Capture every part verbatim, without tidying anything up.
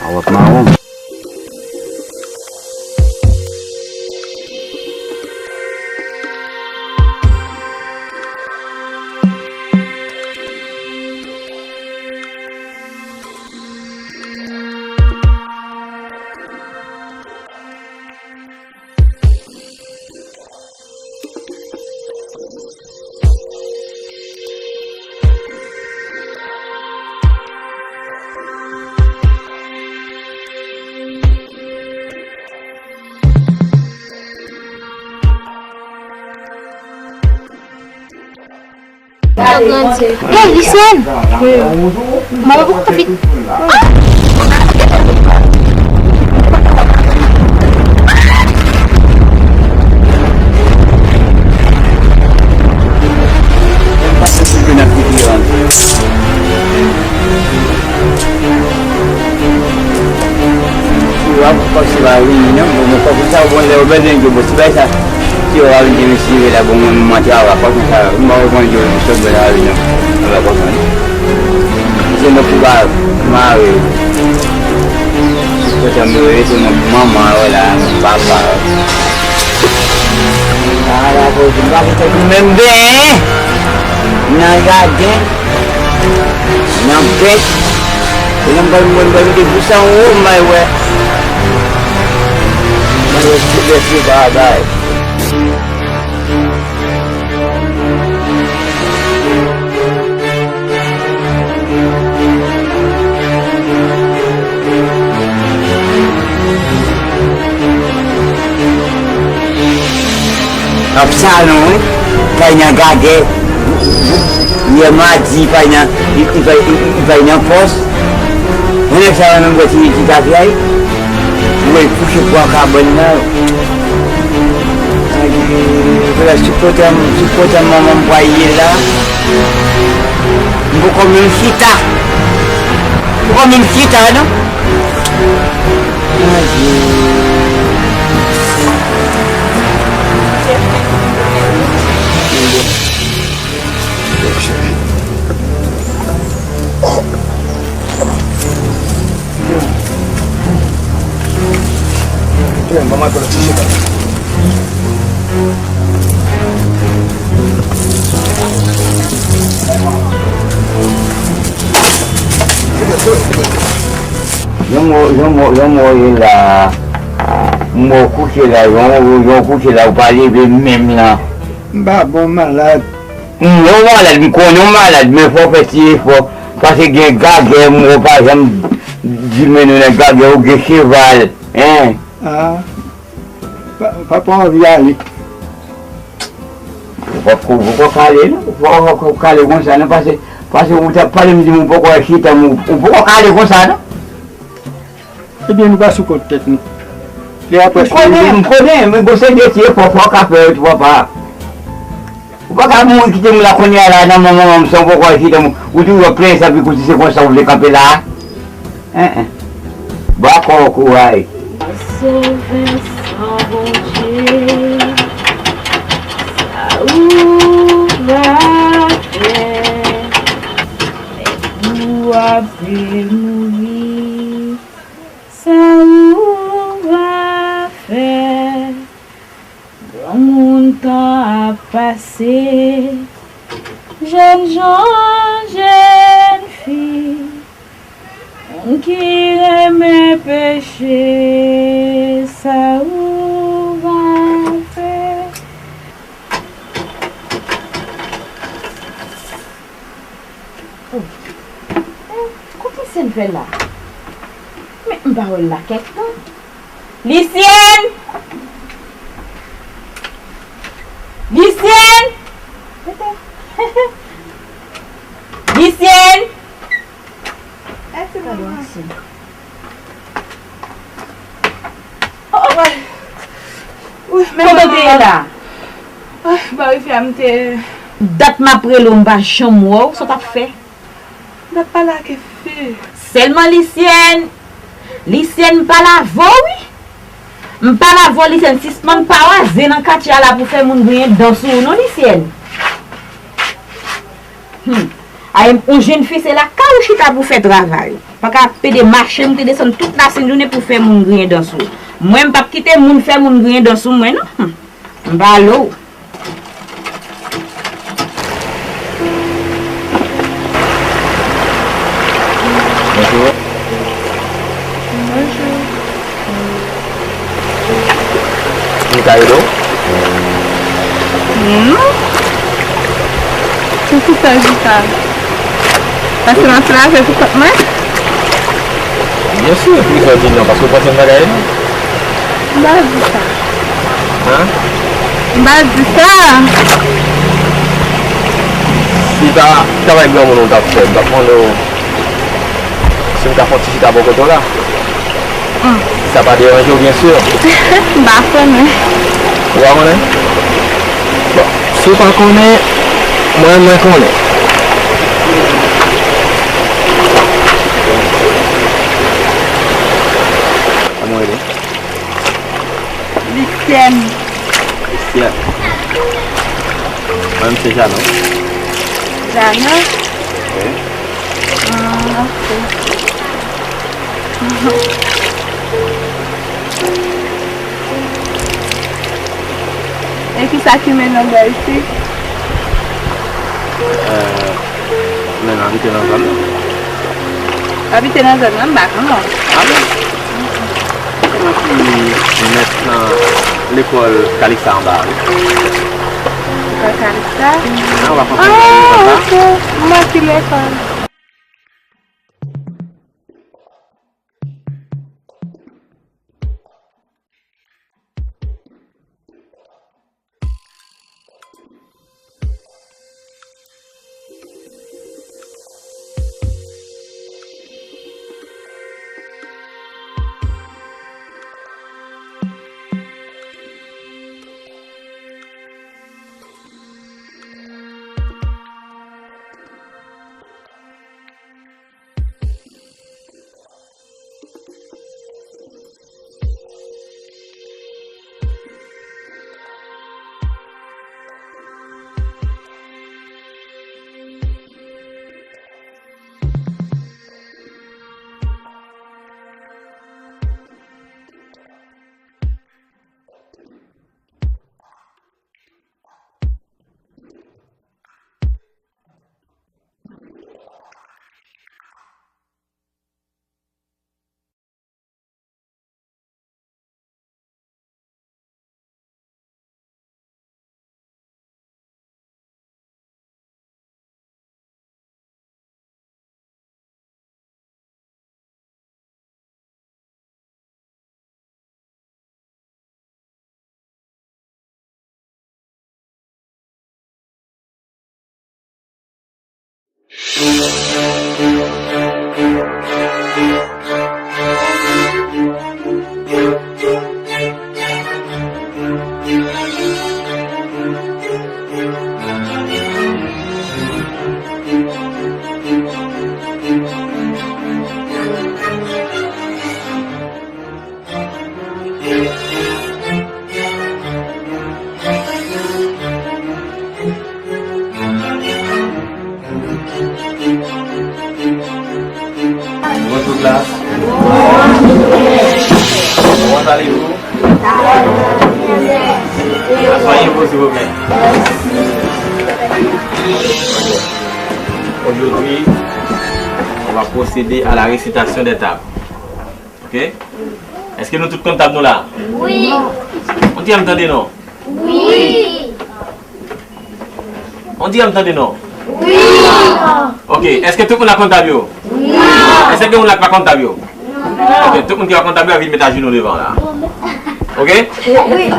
Awòt mawon. Hey, Lucienne! Mwen poko fin. Yo ap pase la reyinyon, bon, mwen pa konn sa, bon, lè yo bèden yo, bon, ti bagay sa, si yo va vin te mesye la, bon, mwen, mwen, travay, pa konn sa, mwen pa konn yo, sot bèl la reyinyon, mwen pa konn sa. Se mwen ki va mare. Kote m rete, mwen, manman, wè la, papa. Ala koze, m pa konn sa, nou menm benyen nan jaden. Nan bèt. E nan bal mwen bal de pou san ou may wè. Mwen wè ti bèt se bagay. Ap salon wi. Pay nan gagè. Yè madi, pay nan, li, li pay, li, li pay nan pòs. Mwen nèg sa yo menm wè ti, ti zafè a, wi. Mwen kouche bò kabann nan. Adye, sou kote m, sou kote m manman m pwa ye la. M poko menm chita. M poko menm chita, non. Adye. Jan m wè, jan m wè, jan m wè w ye la, m wè w kouche la, jan w, jan w kouche la, ou pa leve menm nan. M pa bon, m malad. M wè w malad, m konnen w malad, men fò w fè ti efò, paske gen gagè, m wè w pa janm di men nou nan gagè, ou gen cheval, en. Ah, pa, papa anvi ale. Ou poko, ou poko kale, non? Ou poko kale konsa, non? Pase, pase ou t ap pale, m di m ou poko wè chita, m, ou poko kale konsa, non? Ebyen, nou pa sou kont tèt nou. Lè apre m konnen, m konnen, men gon seri de ti efò fò w ka fè yo tou, papa. Ou pa ka mouri kite m la kounye a la nan men manman m san w poko al chita m, ou toujou ap plenyen sa pi kouti se konsa w vle kanpe la a? En, en. Ba kò w kouray. Sovè san Bondye, sa ou va fè? Nèg ou ape mouri, sa ou va fè? Granmoun tan ap pase, jènjan, jènfi, moun ki renmen peche, sa ou va fè? Oh. Eh, kote Senfè la? Men m pa wè l la kèk tan. Lisyèn! Lisyèn! Lisyèn! Gade yon aksyon. Oh, oh. Wi, men kote w te ye la? Ay, ba rivyè a m te. Dat m ap rele w, m pa janm wè w, sa w t ap fè? M t ap pale ak fi. Sèlman Lisyèn, Lisyèn, m pale avè w wi. M pale avè w, Lisyèn, sispann pawaze nan katye a la pou fè moun griyen dan sou ou non, Lisyèn. Hmm. Ay, yon jèn fi se lakay ou chita pou fè travay. Pa ka pede mache, moute desann tout lasent jounen pou fè moun griyen dan sou ou. Mwen, m p ap kite moun fè moun griyen dan sou mwen non. Hmm. M pale w. Bonjou. Bonjou. M ka ede w? Non. Poukisa w di sa? Paske m ap travay pou kont mwen? Byen si, poukisa w di non? Paske w panse m pa ka ede w? M pa di sa. Hein? M pa di sa. Si ta travay granmoun ou t ap fè, m t ap mande w si m ka fè yon ti chita bò kote w la. Hmm. Si sa pa deranje w, byen si. M pa konnen. Ou pa konnen? Bon, si w pa konnen, mwen, mwen konnen. Kòman w rele? Lisyèn. Lisyèn. Mwen, m se Janon. Janon? Wi. Ah, ok. E kisa ki mennen w bò isit? Euh, men m abite nan zòn nan. Abite nan zòn nan, m pa konn. Ah bon? Se mwen ki mèt nan lekòl Kaliksa anba a, wi. Lekòl Kaliksa? Ah, w ap antre nan lekòl sa? Ah, ok. M mèt ki lekòl. Bonjou klas. Comment allez-vous? Asseyez-vous, s'il vous plaît. Aujourd'hui, on va procéder à la récitation des tables. Ok? Èske nou tout konn tab nou la? Wi. On dirè m tande non? Wi. On dirè m tande non? Wi. Ok, èske tout moun la konn tab yo? Wi. Èske gen moun la ki pa konn tab yo? Non. Ok, tout moun ki pa konn tab yo, anvi met ajenou devan la. Ok? Wi.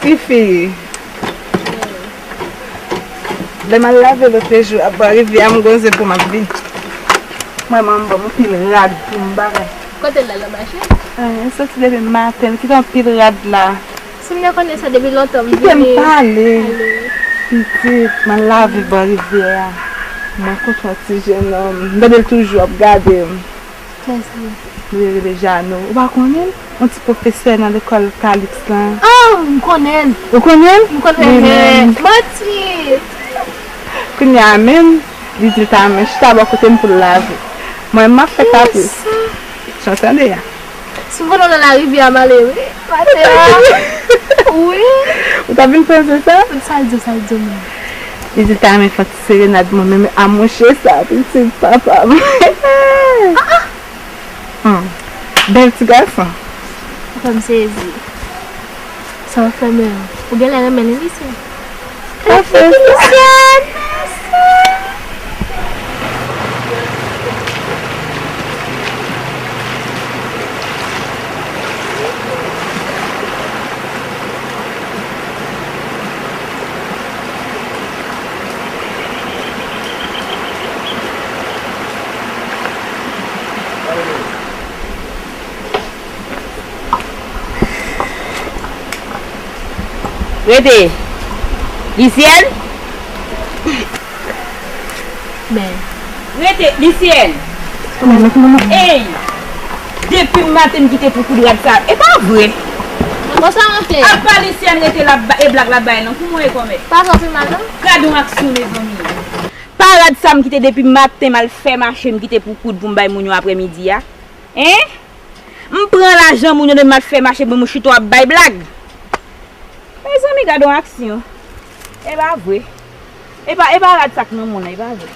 Fifi, lè m al lave lòt jou ap bò rivyè a, m gon zen pou m ap vin. Mwen, manman m ban m anpil rad pou m bagay. Kote l al nan mache? Anyen, soti depi maten, li kite anpil rad la. Si m te konnen sa depi lontan, m vini. Kite m pale. Ale. Pitit, m al lave bò rivyè a. Mwen kontan ti jennonm. M tande l toujou ap gade m. Kiyès li? Li rele Jano. Ou pa konnen l? Yon ti pwofesè nan lekòl Kaliks lan. Ah, m konnen l. Ou konnen l? M konnen l. Li menm. Manti! Kounye a menm, li di l ta renmen chita bò kote m pou l lave. Mwen, m ap fè kapris. Jan w tande a. Si m konnen w nan larivyè a, m ale, wi. Maten an. Wi. Ou t ap vin panse sa? Sa l di w, sa l di w menm? Li di l ta renmen fè yon ti serenad mwen menm. A monchè sa, pitit papa m. Ah, ah. Hmm. Bèl ti gason. Ou fè m sezi. Sa w fè menm? Ou genlè renmen li, Lisèn. Sa fè sa? Rete. Lisyèn? Men. Rete, Lisyèn. Ey! Depi maten m kite pou koud rad sa. E pa vre. Bon, sa anfle. Apa Lisyèn rete la, e blag la bay non. Kouman e kòmè? Pa fè anpil mal non. Gade yon aksyon, mezanmi. Pa rad sa m kite depi maten m al fè mache m kite pou koud pou m bay moun yo aprèmidi a. Hein? M pran lajan moun yo depi m al fè mache pou m chita w ap bay blag. Mezanmi, gade yon aksyon. E pa vre. E pa, e pa rad sa k nan men w nan, e pa vre.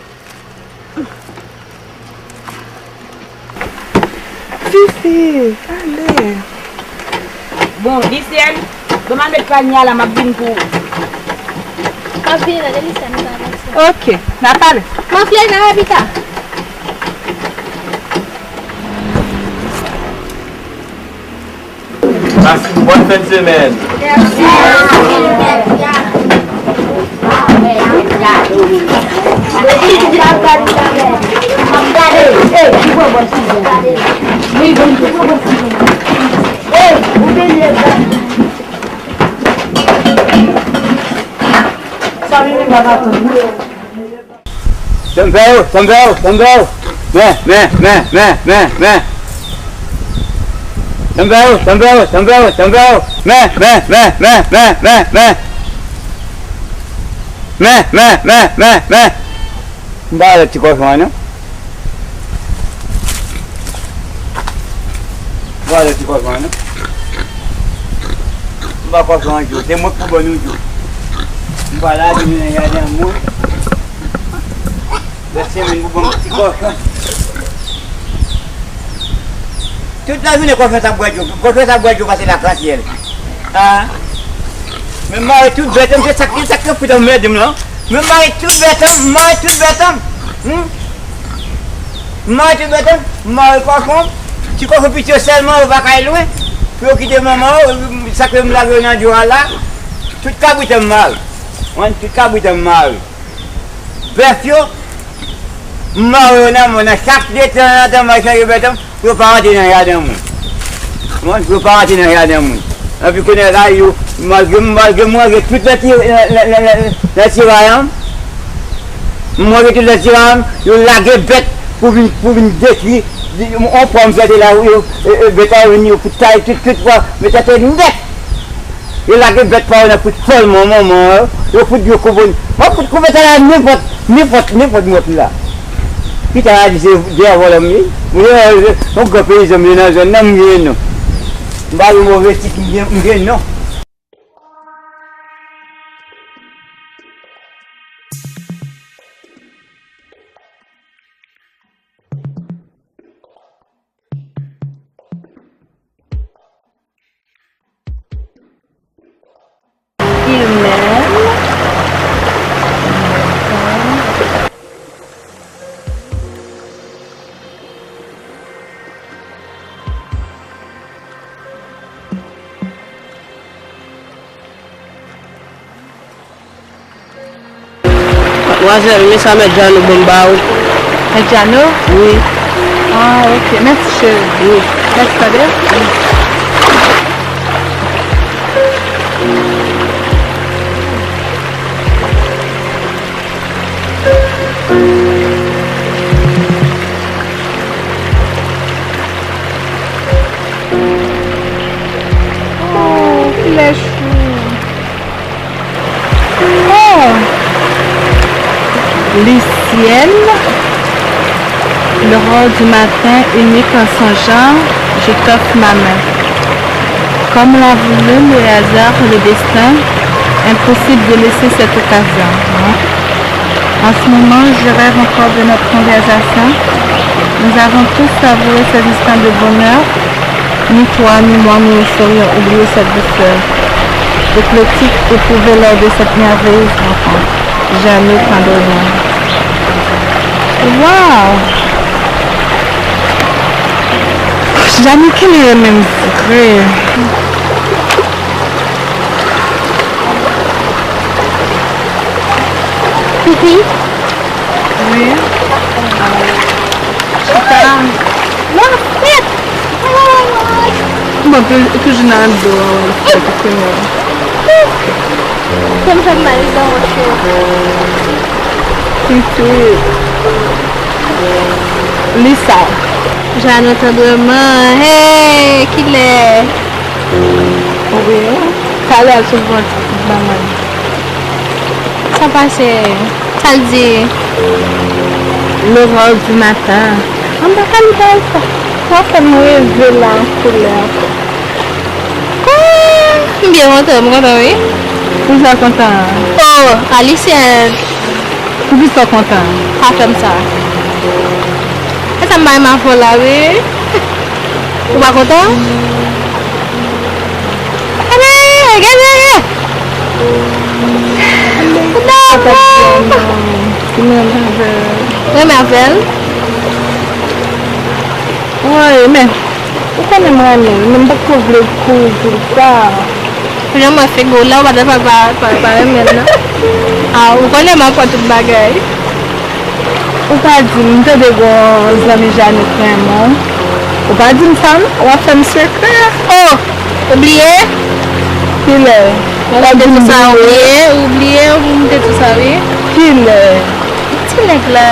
Fifi, ale. Bon, Lisyèn, ban m al met panye a la, m ap vin pou ou. M ap vini la, Lisyèn, m pa avanse. Ok, n a pale. M ap vini la, pita. Pase yon bòn fen semèn. Tanbèw, tanbèw, tanbèw. Men, men, men, men, men, men. Tanbèw, tanbèw, tanbèw, tanbèw. Men, men, men, men, men, men, men. Men, men, men, men, men. M pa alèz ti kòchon an non. M pa alèz ti kòchon an non. M pa kòchon an djo. Se mwen k pou ban nou djo. M pa lage nou nan jaden mwen. Lè semèn pou ban m ti kòchon. Tout lajounen kòchon sa bwè dlo. Kòchon sa bwè dlo pase lakansyèl. Ah. Men mare tout bèt an, se sa k, se sa k fout anmède m lan. Men mare tout bèt an, mare tout bèt an. Hmm? Mare tout bèt an, mare kòchon. Ti kòchon piti yo sèlman, yo pa ka al lwen. Pou yo kite manman yo, sa k fè m lage yo nan dlo a la. Tout kabrit an mare. Wi, tout kabrit an mare. Bèf yo, m mare yo nan men, nan chak de tan an tan, m al chanje bèt an, pou yo pa rantre nan jaden moun. Konprann? Pou yo pa rantre nan jaden moun. Epi kounye a la, yo, malgre, malgre m range tout lè ti, lè, lè, lè, lè, lè tiray an, m range tout lè tiray an, yo lage bèt pou vin, pou vin detwi, yon pòm sòti la, yo, e, e, bèt la yo vin, yo fout taye tout, tout pwa, men sa te nèt. Yo lage bèt pa yo nan fout fòlman manman yo. Yo fout yo koupe. M ap fout koupe sa la nenpòt, nenpòt, nenpòt mòt la. Pita a di se de vòlò m ye. Mwen se yon gran peyizan m ye nan zòn nan m genyen non. M pa yon move tit m gen, m genyen non. Il m'aime. Madmwazèl, men sa mèt Jano ban m ba ou. Mèt Jano? Wi. Ah, ok. Mèsi, cheri. Wi. Mèsi, tande. L'aurore du matin, unique en son genre, je t'offre ma main. Comme l'a voulu le hasard, le destin, impossible de laisser cette occasion. En ce moment, je rêve encore de notre conversation. Nous avons tous savouré ces instants de bonheur. Ni toi, ni moi, nous ne saurions oublier cette douceur. Éclectique, éprouvée lors de cette merveilleuse rencontre. Jeannot Tendrement. Wow! Jeannot, ki lè menm vre? Pipi? Wi. Chita. Non, fèt. Bon, tou- toujou nan do a, wè, fèt, fèt. Kòm fè mal nan wòch yo. Pitit. Lisa. Jeannot Tendrement, hey, kilè? Wi. Talè al sou vant, banann. Sa pase? Sa l di? L'aurore du matin. An pa ka li bay sa. Sa fè m reve la an koulè. Ah, m byen kontan, m kontan wi. Poukisa w kontan? Oh, Alisyèn. Poukisa w kontan? Pa fè m sa. E sa m bay m avè w la wi. Ou pa kontan? Gade, gade, gade. Ou pa kontan? Renmen avè l. Wi, men ou konnen m renmen l, men m pa t ko vle kouri pou l sa. Jan mwen figi w la, ou pa t pa, pa, pa, pa renmen l, non? Ah, ou konnen m ap pran tout bagay. Ou pa di m, m tande gon zanmi Janet renmen w. Ou pa di m sa, non? W ap fè m sekrè. Oh! Ou bliye? Kilè? Ou te di sa, ou bliye, ou bliye, ou te di sa, wi. Kilè? Ti nèg la.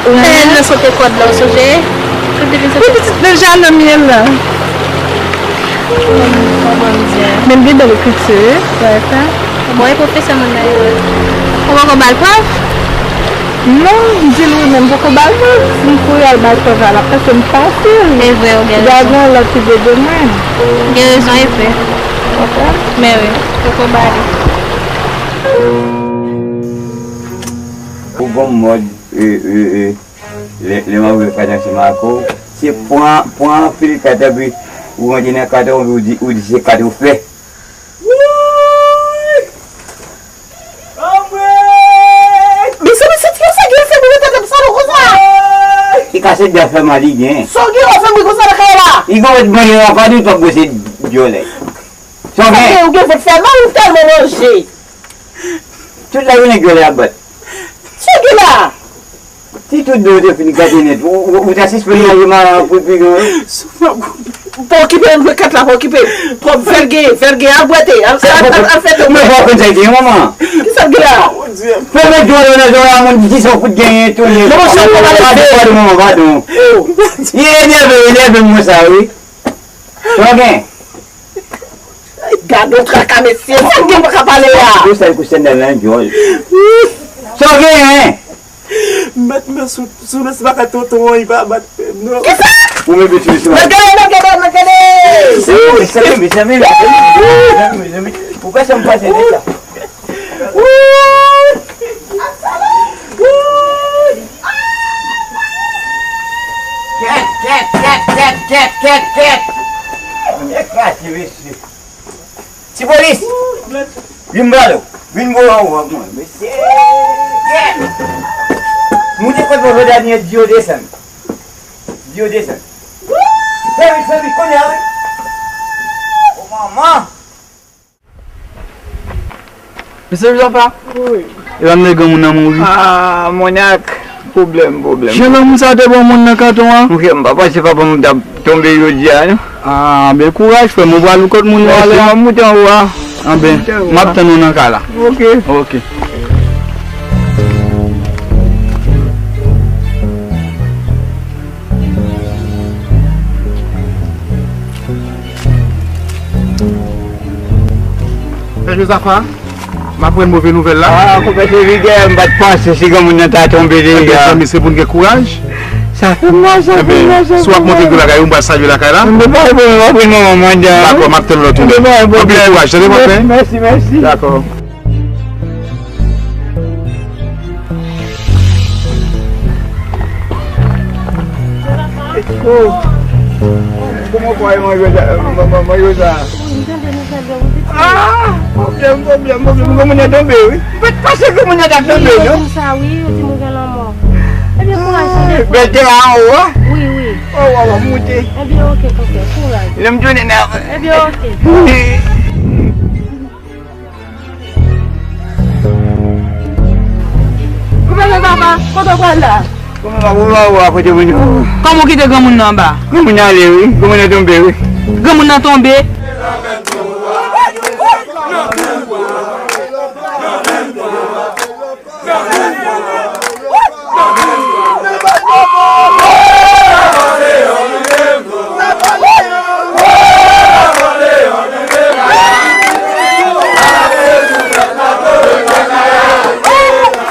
Lè l nan sote kòd la, ou sonje? Wi, pitit, deja nan mye la. Oh, Bondye. Men gen bèl ekriti, wi, wè sa. Bon, e pwofesè moun nan ye, wi. Ou poko ba l prèv? Non, m di l wi, men m poko ba l prèv. Si m kouri al bay prèv la, l ap pase m fasil. E vre, ou gen rezon. Li gen lòt ki vle de mwen. Ou gen rezon, e vre. Konprann? Men wi, poko ba li. Ou gon mòd, e, e, e, lè, lè m ap jwe kat ansanm ak ou, se pran, pran anpil kat, epi ou rantre nan kat, ou di, ou di se kat ou fè. Woy! Anmwey! Men se, men se ti yo sa gen fè mwen tèt ap sale konsa. Woy! Li kase dè fè mal li gen. Sa w gen w fè mwen konsa nan kay la? Li gon mèt manje yon kòd, li t ap bwese dyòlè. Sa w gen? Ou gen vant fè mal, ou tèlman manje. Tout lajounen dyòlè ap bat. Sa w gen la? Si tout do w te fin gate nèt, ou, ou, ou ta sispann manje ma pou pi gran. Pa okipe m, jwe kat la, pa okipe m. Twòp vèlge, vèlge, al bwete, al, al, al, al fè tou. Mwen pa konn sa gen manman. Kisa l gen la? Fè mwen djòl nan zò a, moun di sa w fout genyen tou. Non, non, non, non, non. Padon, padon, manman, padon. Li enève, enève m sa, wi. Sa w gen? Gad yon traka, mesye. Sa gen pa ka pale a? Yo sèl kou sandal nan djòl. Sa w genyen? Mèt men sou, sou lès pa ka tonton an, li pa bat tèt, non. Kisa? Ou menm vin sou lès la. Mèt gade, mèt gade, mèt gade. Mezanmi, mezanmi, mezanmi, mezanmi. Ou kwè sa m pase de sa? Kèt, kèt, kèt, kèt, kèt, kèt, kèt. Mwen kraze, mesye. Ti polis! Vin ba l, vin bo yon wòg mwen. Mesye! Kèt! Moute kot mwen, Daniel, di yo desann. Di yo desann. Fè vit, fè vit, kounye a, wi. O manman! Mesye Jozèfa? Wi. E pa m nèg granmoun nan mouri? Ah, monyak. Pwoblèm, pwoblèm. Jan granmoun sa te bon moun nan kanton an? Monchè, m pa panse papa m t ap tonbe jodi a, non. Ah, ben kouraj, frè m. Ou pral ou kot moun yo alè a? Mèsi, m ap moute anwo a. Ah, ben, m ap tann ou nan kay la. Ok. Ok. Frè Jozèfa, M aprann move nouvèl la. Ah, konpè Sevi, m pa t panse si granmoun nan ta tonbe deja. Ebyen, zanmi, se pou n gen kouraj. Sa fè m mal, sa fè m mal, sa fè m mal. Ebyen, si w ap monte gwo lakay ou, m pral salye lakay la. M pa bon, m pa bon, manman, madanm. Dakò, m ap tann lòt ou. M pa bon. Anpil kouraj, tande, konpè. Mèsi, mèsi. Dakò. Oh. Kòman w fè manje sa? Manje sa? Wi, m tande nouvèl yo, wi, pitit. Ah! Pwoblèm, pwoblèm, pwoblèm. Granmoun nan tonbe, wi. M pa t panse granmoun nan t ap tonbe, non? Wi, yo di m sa, wi, yo di m gen lanmò. Ebyen, kouraj, tande, kouraj. Bèlte a anwo, a? Wi, wi. Oh, waw, waw, moute. Ebyen, oke, konpè, kouraj. Lè m tounen nan. Ebyen, oke. Ou pa wè papa, kote w pral la? Kòman w pa wè kote moun yo? Kòman w kite granmoun nan anba? Granmoun nan ale wi, granmoun nan tonbe wi. Granmoun nan tonbe?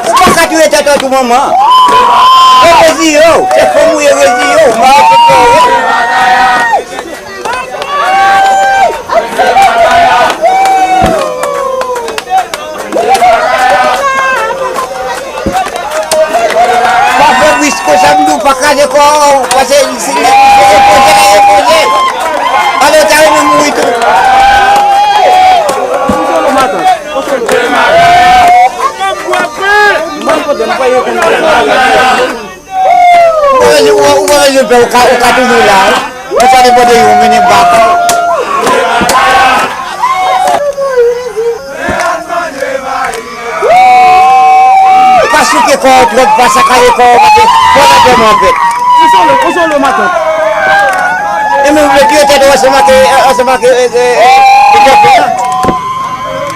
Ou pa ka touye tèt ou tou manman. Ou reziye w. Se fanm ou ye, reziye w. Mare tèt ou. Pa fè bri konsa m di w, pa kraze kò w, paske si li se epoze, li epoze. Alò, w ta renmen mouri tou. Ou pa bezwen, ou pa, ou pa bezwen pè, ou ka, ou ka toujou la, wi. Ou sa depann de yo, mennen bak. Pa souke kò w twòp, pa sakaje kò w, paske kò w ap fè mal fèt. Ou solo, ou solo, matant. E menm vle touye tèt ou ansanm ak, ansanm ak, e, e, e, e, tèt la.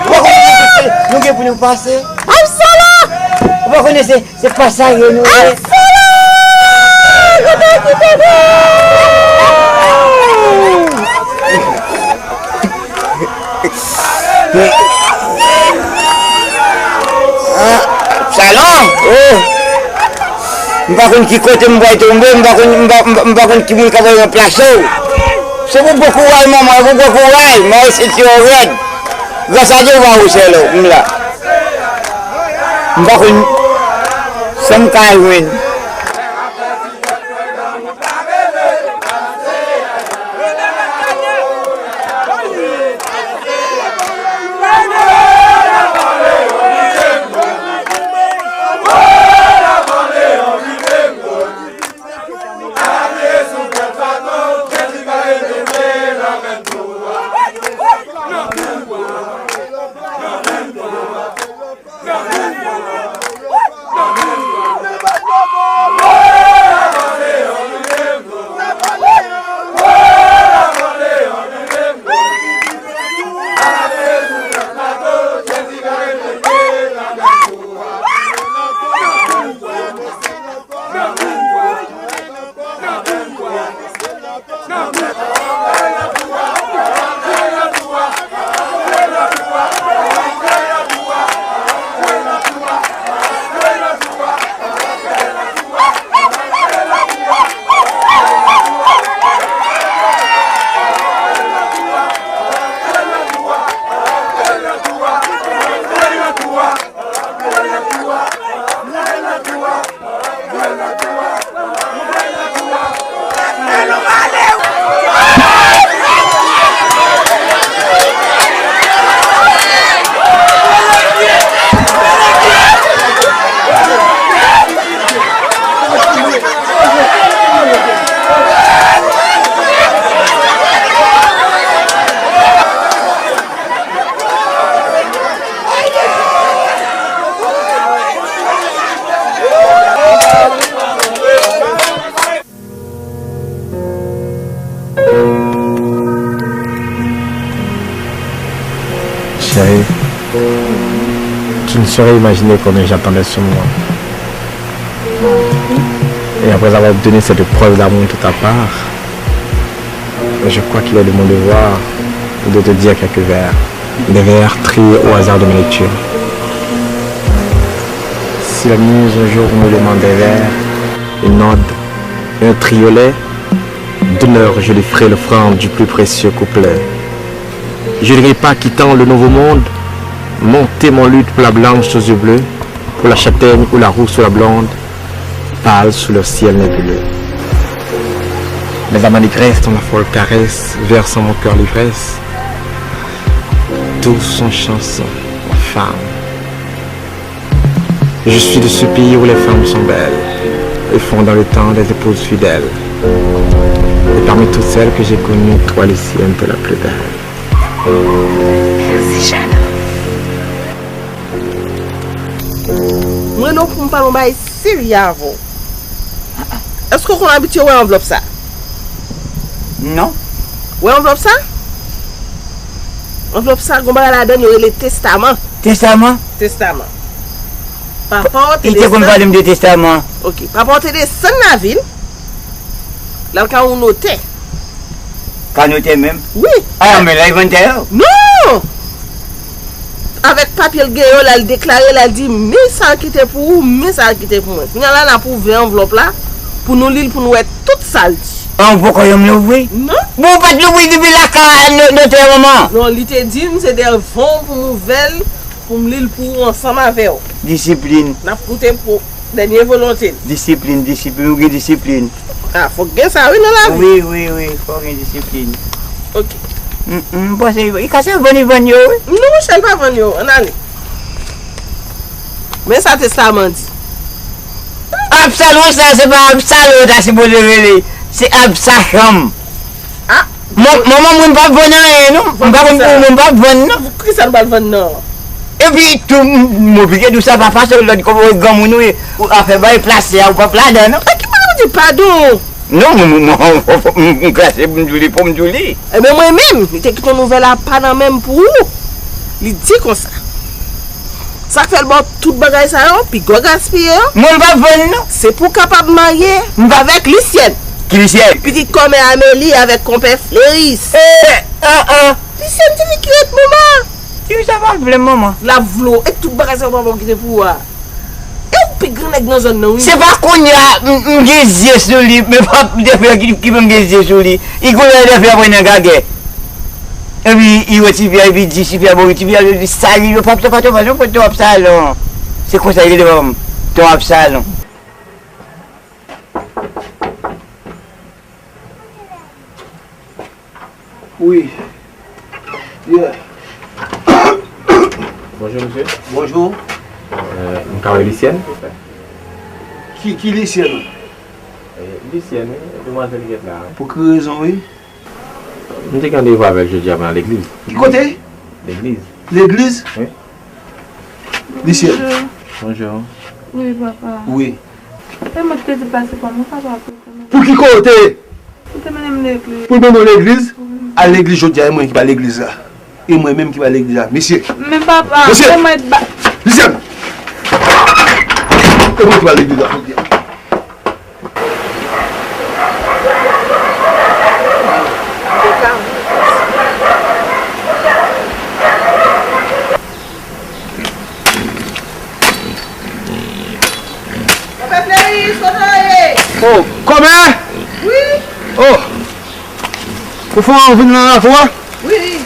Ou pa konnen se nou gen pou nou pase. Ou pa konnen se Se pa sa yo nou ye. Ah, Salon, oh. M pa konn ki kote m pral tonbe, m pa konn, m pa, m pa, m pa konn ki moun k ap ranplase w. Se pou bon kouraj, manman, pou bon kouraj, mare sentiwon rèd. Gras a Dye, ou pa wouchè lò, m la. M pa konn sa m ka jwenn. Chérie, tu ne saurais imaginer combien j'attendais ce moment. Et après avoir obtenu cette preuve d'amour de ta part, je crois qu'il est de mon devoir de te dire quelques vers. Des vers triés au hasard de mes lectures. Si la muse un jour me demande un verre, une ode, un triolet, d'honneur je lui ferai l'offrande du plus précieux couplet. Je n'irai pas quittant le nouveau monde, monter mon luth pour la blanche aux yeux bleus, pour la châtaigne ou la rousse ou la blonde, pâle sous leur ciel nébuleux. Mes amants négresses dont la folle caresse verse en mon cœur l'ivresse, tous sont chansons, femme. Je suis de ce pays où les femmes sont belles et font dans le temps des épouses fidèles. Et parmi toutes celles que j'ai connues, toi, Lucienne, t'es la plus belle. Mwen non pou m pale yon bagay serye avè w. Èske w konn abitye wè anvlòp sa? Non. Wè anvlòp sa? Anvlòp sa, gon bagay ladan l, yo rele testaman. Testaman? Testaman. Papa w te desann. Li te konn pale m de testaman. Ok. Papa w te desann lavil. L al kay yon notè. Kay notè menm? Wi. A, men la, li vann tè yo? Non! Avèk papye l gen yo, l al deklare, l al di, men sa ki te pou ou, men sa ki te pou mwen. Kounye a la, n ap ouvè anvlòp la, pou nou li l, pou nou wè tout sa l di. An, ou poko janm louvri? Non. Bon, ou pa t louvri depi lakay a, notè manman? Non, li te di m, se devan w pou m ouvè l, pou m li l pou ou ansanm avè w. Disiplin. N ap koute pou dènye volonte l. Disiplin, disiplin, ou gen disiplin. A, fòk gen sa wi nan lavi. Wi, wi, wi, fòk gen disiplin. Ok. M, m panse li ka se vann li vann yo, wi. Non, monchè, l pa vann yo. Ann ale. Men sa testaman di. Absalon sa, se pa Absalon ta sipoze rele. Se Absachanm. A! Mon, manman, mwen pa vann anyen, non. M pa konn pou mwen pa vann, non. Kisa nou pral vann nan? Epi, tou, m, m oblije di w sa, papa, se lòd kòman granmoun ou ye. Ou afè bay plase a, ou p ap ladan, non. A ki moun ou di padon? Non, mwen, mwen, mwen, m, m, m krase pou m di w li, pou m di w li. Ebyen, mwen menm, li te kite yon nouvèl apa nan men m pou ou. Li di konsa. Sa k fè l ba w tout bagay sa yo, pi gwo gaspiye yo? Mwen m p ap vann non. Se pou w kapab marye avèk Lisyèn. Ki Lisyèn? Pitit kòmè Ameli avèk konpè Fleris. E, an, an. Lisyèn ti fi ki ret manman. Ti fi sa pa vle m manman. L ap vle w, e tout bagay sa yo papa w kite pou ou a. E ou pi gran nèg nan zòn nan wi. Se pa kounye a m, m gen zye sou li, men pa defè ki, ki fè m gen zye sou li. I konnen defè apre nan gagè. Epi, i wè ti fi a, epi di ti fi a, bon, ti fi a, li di, "Sa, li, yo, pa, pa, pa, pa, pa, ton Absalon." Se konsa, li rele papa m, ton Absalon. Wi. Yeah. Bonjou, mesye. Bonjou. Euh, m ka wè Lisyèn? Ki, ki Lisyèn? Eh, Lisyèn, wi, demwazèl ki t la. Pou ki rezon, wi? M te gen randevou avè l jodi a nan legliz. Ki kote? Legliz. Legliz? Wi. Lisyèn. Bonjou. Bonjou. Wi, papa. Wi. E mwen te di pase pa mwen, papa, pou te mennen. Pou ki kote? Pou te mennen m legliz. Pou mennen w legliz? Wi. Al legliz jodi a, e mwen ki ba legliz la. E mwen menm ki ba legliz la. Mesye. Men papa, mesye, e mwen ba- Lisyèn! E mwen ki ba legliz la jodi a. Konpè Fleris, kote w ye? Oh, kòmè? Wi. Oh. Ou fè w vin nan lakou a? Wi.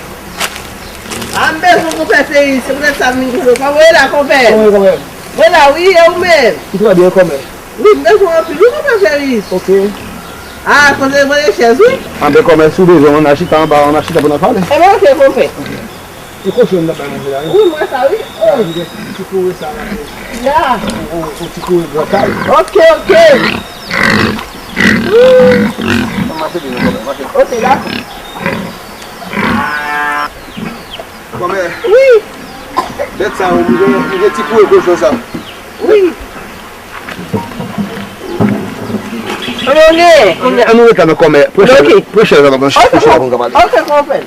A, m bezwen konpè Fleris, se poutèt sa m vin kote w. Kòman w ye la, konpè? Kòmè, kòmè? Mwen la, wi, e ou menm? M trè byen, kòmè. Wi, m bezwen w anpil, wi, konpè Fleris. Ok. A, kote mwen chèz, wi. Anben, kòmè, si w bezwen, ann al chita anba, ann al chita pou n al pale. Enben, ok, konpè. Ok. E kochon n ap bay manje la, wi. Wi, m wè sa, wi. Oh. Li gen ti koure sa la, wi. Ya. Yon, yon, yon ti koure gran kay. Ok, ok. Ann mache byen, kòmè, mache. Ok, dakò. Kòmè. Wi. Bèt sa, wi, m gen, m gen ti koure kochon sa. Wi. Ann, ann, ann, ann nou ret la, men kòmè. Pran chèz, ok, pran chèz la, pran chèz la pou n ka pale. Ok, konpè.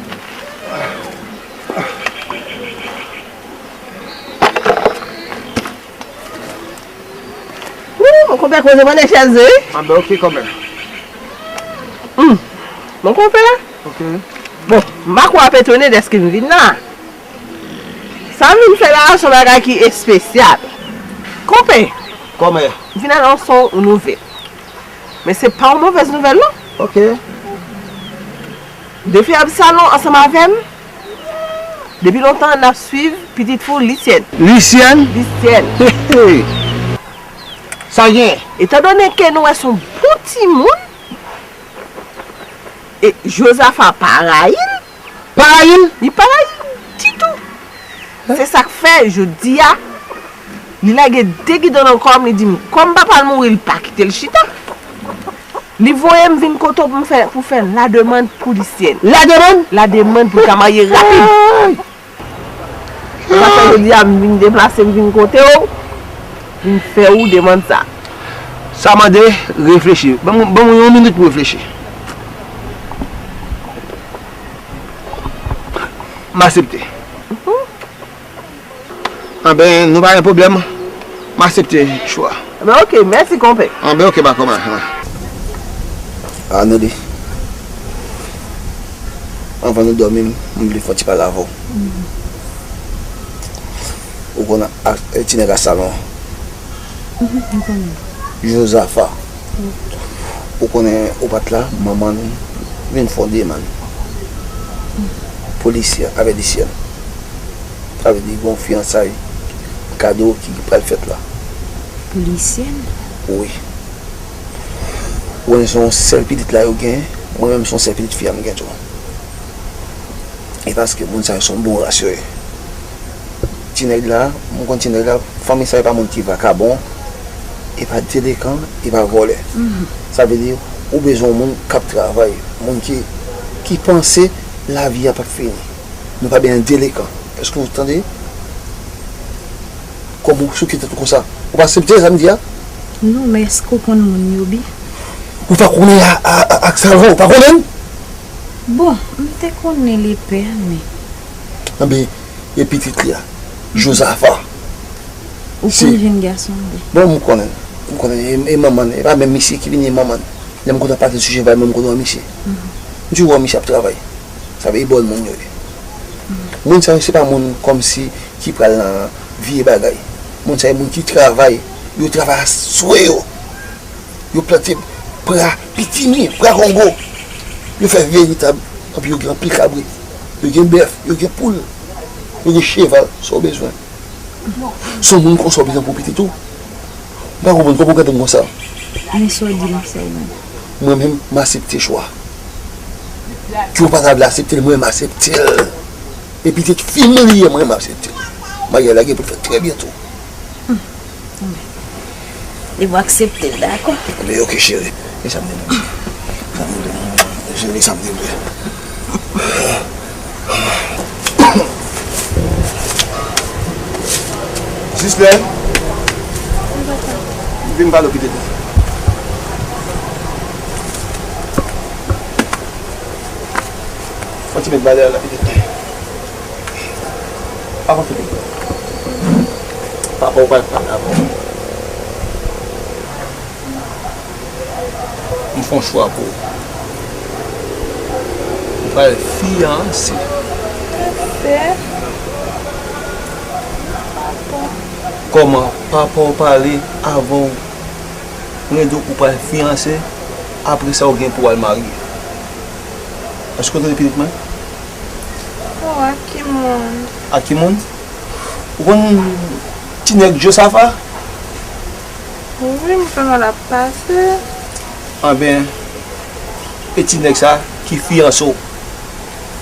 Wou, mon konpè koze mande chèz, wi. Anben, ok, kòmè. Hmm. Mon konpè. Ok. Bon, m pa kwè w ap etone dèske m vin la. Sa m vin fè la a, se yon bagay ki espesyal. Konpè, kòmè, m vin anonse w yon nouvèl. Men se pa yon movèz nouvèl, non. Ok. Defen Absalon ansanm avè m, depi lontan, n ap swiv pitit fi w, Lisyèn. Lisyèn? Lisyèn. Hey, hey. Sa gen? Etandone ke nou wè se yon bon timoun, e Jozafa pa rayi l. Pa rayi l? Li pa rayi l ditou. Se sa k fè, jodi a, li lage de gidan nan kò m, li di m, kòm papa l mouri, li pa kite l chita. Li voye m vin kote w pou m fè, pou fè lademann pou Lisyèn. Lademann? Lademann pou l ka marye rapid. Ay! Se sa k fè jodi a m vin deplase, m vin kote w, vin fè ou demann sa. Sa mande reflechi. Ban m, ban m yon minit pou reflechi. M aksepte. Mhm. Anben, nou pa gen pwoblèm. M aksepte chwa. Anben, ok, mèsi, konpè. Anben, ok, pa kòman. Anodi, anvan nou dòmi, m, m vle fè yon ti pale avè w. Ou konn ak, e, ti nèg Absalon an? Mhm, m konnen. Jozafa. Ou konnen ou pa t la, manman l vin fè yon demann pou Lisyèn, avè Lisyèn. Sa vle di, gen yon fiyansay kado ki pral fèt la. Pou Lisyèn? Wi. Ou konnen se yon sèl pitit la yo gen, mwen menm se yon sèl pitit fi a m gen tou. E paske moun sa yo se yon bon ras yo ye. Ti nèg la, m konn ti nèg la, fanmi sa yo pa moun ki vakabon, e pa delekan, e pa vòlè. Mhm. Sa vle di, ou bezwen yon moun k ap travay, moun ki, ki panse lavi a p ap fini. Nou pa bezwen delekan. Èske w tande? Kòman w souke tèt ou konsa? Ou pa aksepte sa m di a? Non, men èske w konn moun yo byen? Ou pa konnen a, a, a, Absalon, ou pa konnen l? Bon, m te konnen l epè, men. Anben, e pitit li a, Jozafa. Ou konn jèn gason an byen? Bon, m konnen l. M konnen l. E, e manman l, e pa menm misye ki vin, e manman l. Lè m kontan pale sou jèn, m konnen wè misye. Mhm. M toujou wè misye ap travay. Sa vle di bòn moun yo ye. Moun sa yo, se pa moun kòmsi ki pral nan vye bagay. Moun sa yo, moun ki travay, yo travay a swe yo. Yo plante pra, pitimi, pra kongo. Yo fè veritab, anpi yo gen anpil kabrit. Yo gen bèf, yo gen poul. Yo gen cheval, sa w bezwen. Se yon moun konsa w bezwen pou pitit ou. M pa konprann kòman w gade m konsa. Men sa w di m, sa w di m. Mwen menm, m aksepte chwa. Ke w pa ta vle aksepte l, mwen, m aksepte l. E pitit fi m li ye, mwen, m aksepte l. Maryaj la gen pou l fèt trè byento. Depi w aksepte l, dakò. Anben, ok, cheri. E sa m te vle. Sa m te vle. Cheri, sa m te vle. Jis lè. Vin pale w pitit. Fò ti met valè la pitit. Avan tout. Papa w pral pale avè w. M fè yon chwa pou ou. Ou pral fiyanse. Fiyanse? Papa. Kòman papa w pale avè w? Mwen di w ou pral fiyanse, apre sa ou gen pou w al marye. Èske w tande pitit mwen? Oh, ak ki moun? Ak ki moun? Ou konn ti nèg Jozafa? Wi, m konnen l ap pase. Anben, e ti nèg sa ki fiyanse w.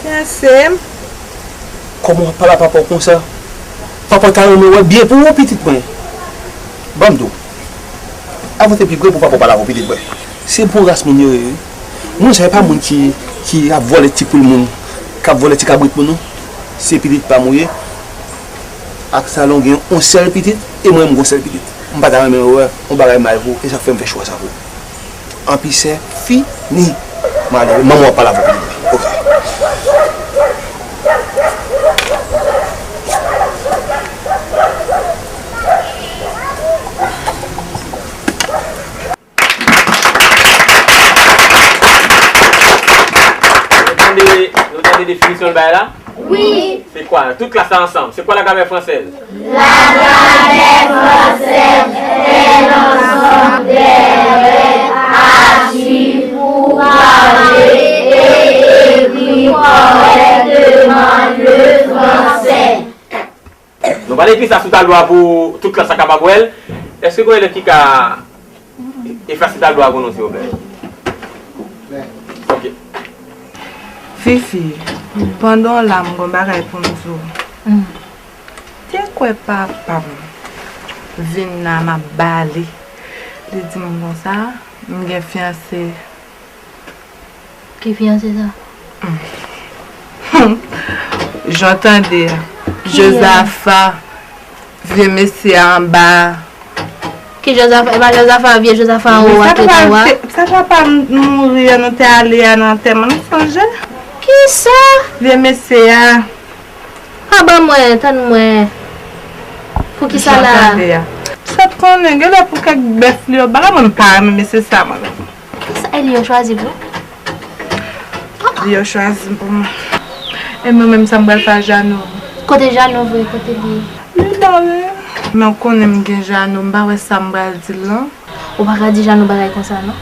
Fiyanse m? Kòman w ap pale a papa w konsa? Papa w ta renmen wè byen pou ou, pitit mwen. Ban m di w. Avanse pi pre pou papa w pale avè w, pitit mwen. Se bon ras moun yo ye, wi. Moun sa yo pa moun ki, ki ap vòlè ti poul moun, k ap vòlè ti kabrit moun, non. Se pitit pa m ou ye. Absalon gen yon sèl pitit, e mwen menm m gen yon sèl pitit. M pa ta renmen wè yon bagay mal pou ou, e sa k fè m fè chwa sa pou ou. Anpi se fini. Mwen ale, manman w ap pale avè w. Ok. Yo tande, yo tande definisyon l bay la? Wi. C'est quoi? Toute classe ensemble. C'est quoi la grammaire française? La grammaire française est l'ensemble des règles à suivre pour parler et écrire correctement le français. Nou pral ekri sa sou tablo a pou tout klas la kapab wè l. Èske gen yon elèv ki ka efase tablo a pou nou, silvouplè? Ok. Fifi, pandan w la, m gon bagay pou m di w. M te kwè papa m vin la, m ap bale. Li di m konsa, m gen fiyanse. Ki fiyanse sa? Jan w tande a. Ki, euh, Jozafa, vye mesye a anba a. Ki Jozafa? E pa Jozafa, vye Jozafa anwo a ki t anwo a? Sa papa m mouri an, nou te ale a nan antèman, nou sonje? Kisa? Vye mesye a. Pa ban mwen, tann mwen. Poukisa la? Jan w tande a. Sa t konnen, genlè pou kèk bèf li yo ba la, mwen m pa renmen mesye sa, mwen menm. Kisa e li yo chwazi pou? Li yo chwazi pou mwen. E mwen menm sa m pral fè a Jano? Kote Jano vre? Kote li ye? Li la wi. Men w konnen m gen Jano, m pa wè sa m pral di l lan. Ou pa ka di Jano bagay konsa non.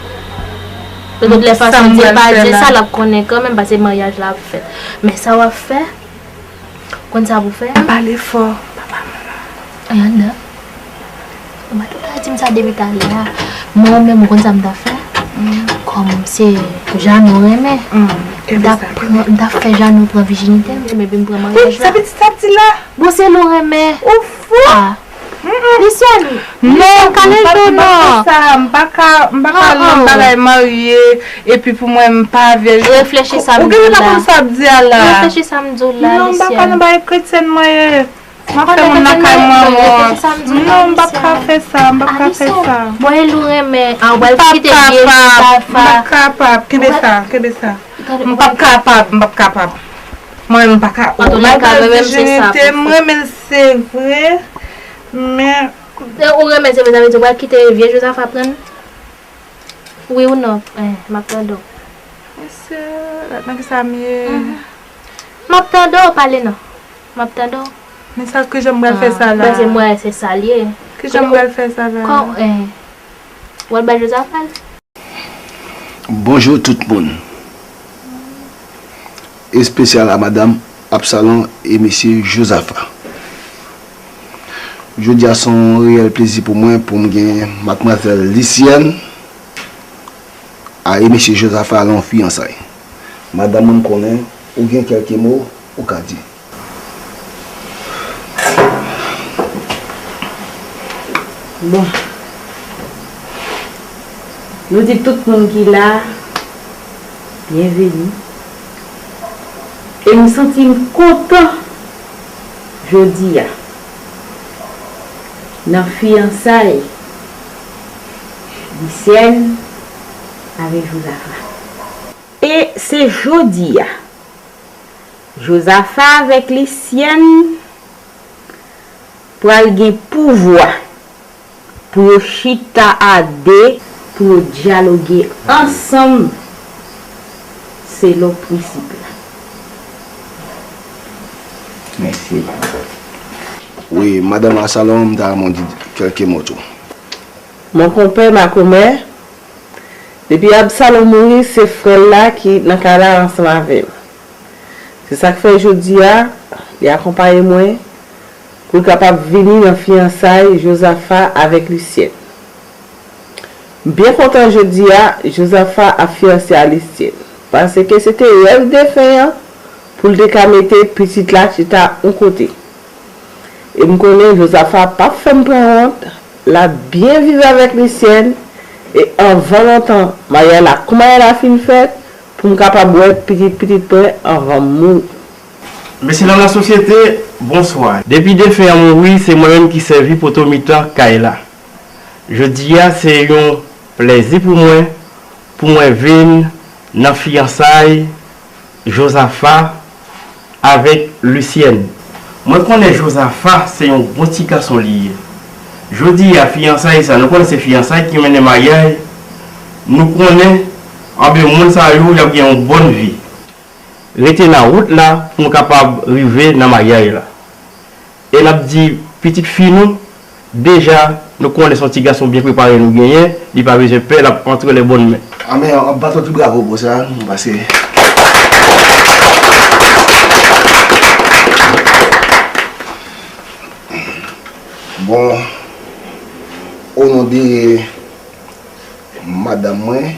Lòt lè fason di l pa di sa, l ap konnen kanmenm paske maryaj la ap fèt. Men sa w ap fè, Konn sa pou fè? Pale fò, papa m la. Ay, anndan. Ou pa t ka di m sa depi talè a. Mwen menm, ou konn sa m ta fè? Kòm se Jano renmen, m ta pran, m ta fè Jano pran vijinite m, epi m pran maryaj la. Sa pitit sa ap di la? Bon, se l ou renmen. Ou fou! Ah. Lisyèn, non, m pa ka, m pa ka nan bagay marye, epi pou mwen m pa vyèj. Reflechi sa m di w la. Ou genlè pa konn sa w ap di a la. Reflechi sa m di w la, Lisyèn. Non, m pa ka nan bagay kretyèn mwen ye. M ap fè moun lakay mwen wont. Non, m p ap ka fè sa, m p ap ka fè sa. Bon, e l ou renmen, ah, ou pral kite vye Jozafa. M p ap kapab, kenbe sa, kenbe sa. M p ap kapab, m p ap kapab. Mwen, m pa ka. Malgre vijinite, m renmen l, se vre, men E ou renmen se vre, sa vle di ou pral kite vye Jozafa pran l? Wi ou non? Eh, m ap tande w. Mesye, nan kisa m ye? M ap tande w, pale non. M ap tande w. Men sa, kijan m pral fè sa la? Paske m wè se sa l ye. Kijan m pral fè sa la? Kò, eh, w al bay Jozafa l? Bonjou tout moun. Espesyal a madanm Absalon e mesye Jozafa. Jodi a se yon reyèl plezi pou mwen pou m gen madmwazèl Lisyèn a e mesye Jozafa lan fiyansay. Madanm mwen, m konnen ou gen kèlke mo ou ka di. Bon. Nou di tout moun ki la, byenveni. E m santi m kontan jodi a nan fiyansay Lisyèn avèk Jozafa. E se jodi a, Jozafa avèk Lisyèn pral gen pouvwa pou yo chita a de, pou yo dyaloge ansanm selon prensip la. Mèsi. Wi, madanm Absalon, m ta renmen w di kèlke mo tou. Mon konpè, ma komè, depi Absalon mouri, se frè l la ki nan kay la ansanm avè m. Se sa k fè jodi a, li akonpaye mwen pou l kapab vini nan fiyansay Jozafa avèk Lisyèn. M byen kontan jodi a, Jozafa ap fiyanse a Lisyèn, paske se te rèv defen an pou l te ka mete pitit la chita yon kote. E m konnen Jozafa p ap fè m pran wont, l ap byen viv avèk Lisyèn, e anvan lontan, maryaj la, kou maryaj la fin fèt, pou m kapab wè pitit pitit mwen anvan m mouri. Mesye dam lasosyete, bonswa. Depi defen an mouri, se mwen menm ki sèvi poto mitan kay la. Jodi a, se yon plèzi pou mwen, pou mwen vin nan fiyansay Jozafa avèk Lisyèn. Mwen konnen Jozafa se yon bon ti gason li ye. Jodi a, fiyansay sa, nou konnen se fiyansay ki mennen maryaj. Nou konnen, anben, moun sa yo, y ap gen yon bòn vi. Rete nan wout la pou nou kapab rive nan maryaj la. E n ap di pitit fi nou, deja, nou konnen se yon ti gason byen prepare nou genyen, li pa bezwen pè, l ap antre les bonnes mains. Anmè, yon baton ti bravo pou sa, paske Bon, o non de madanm mwen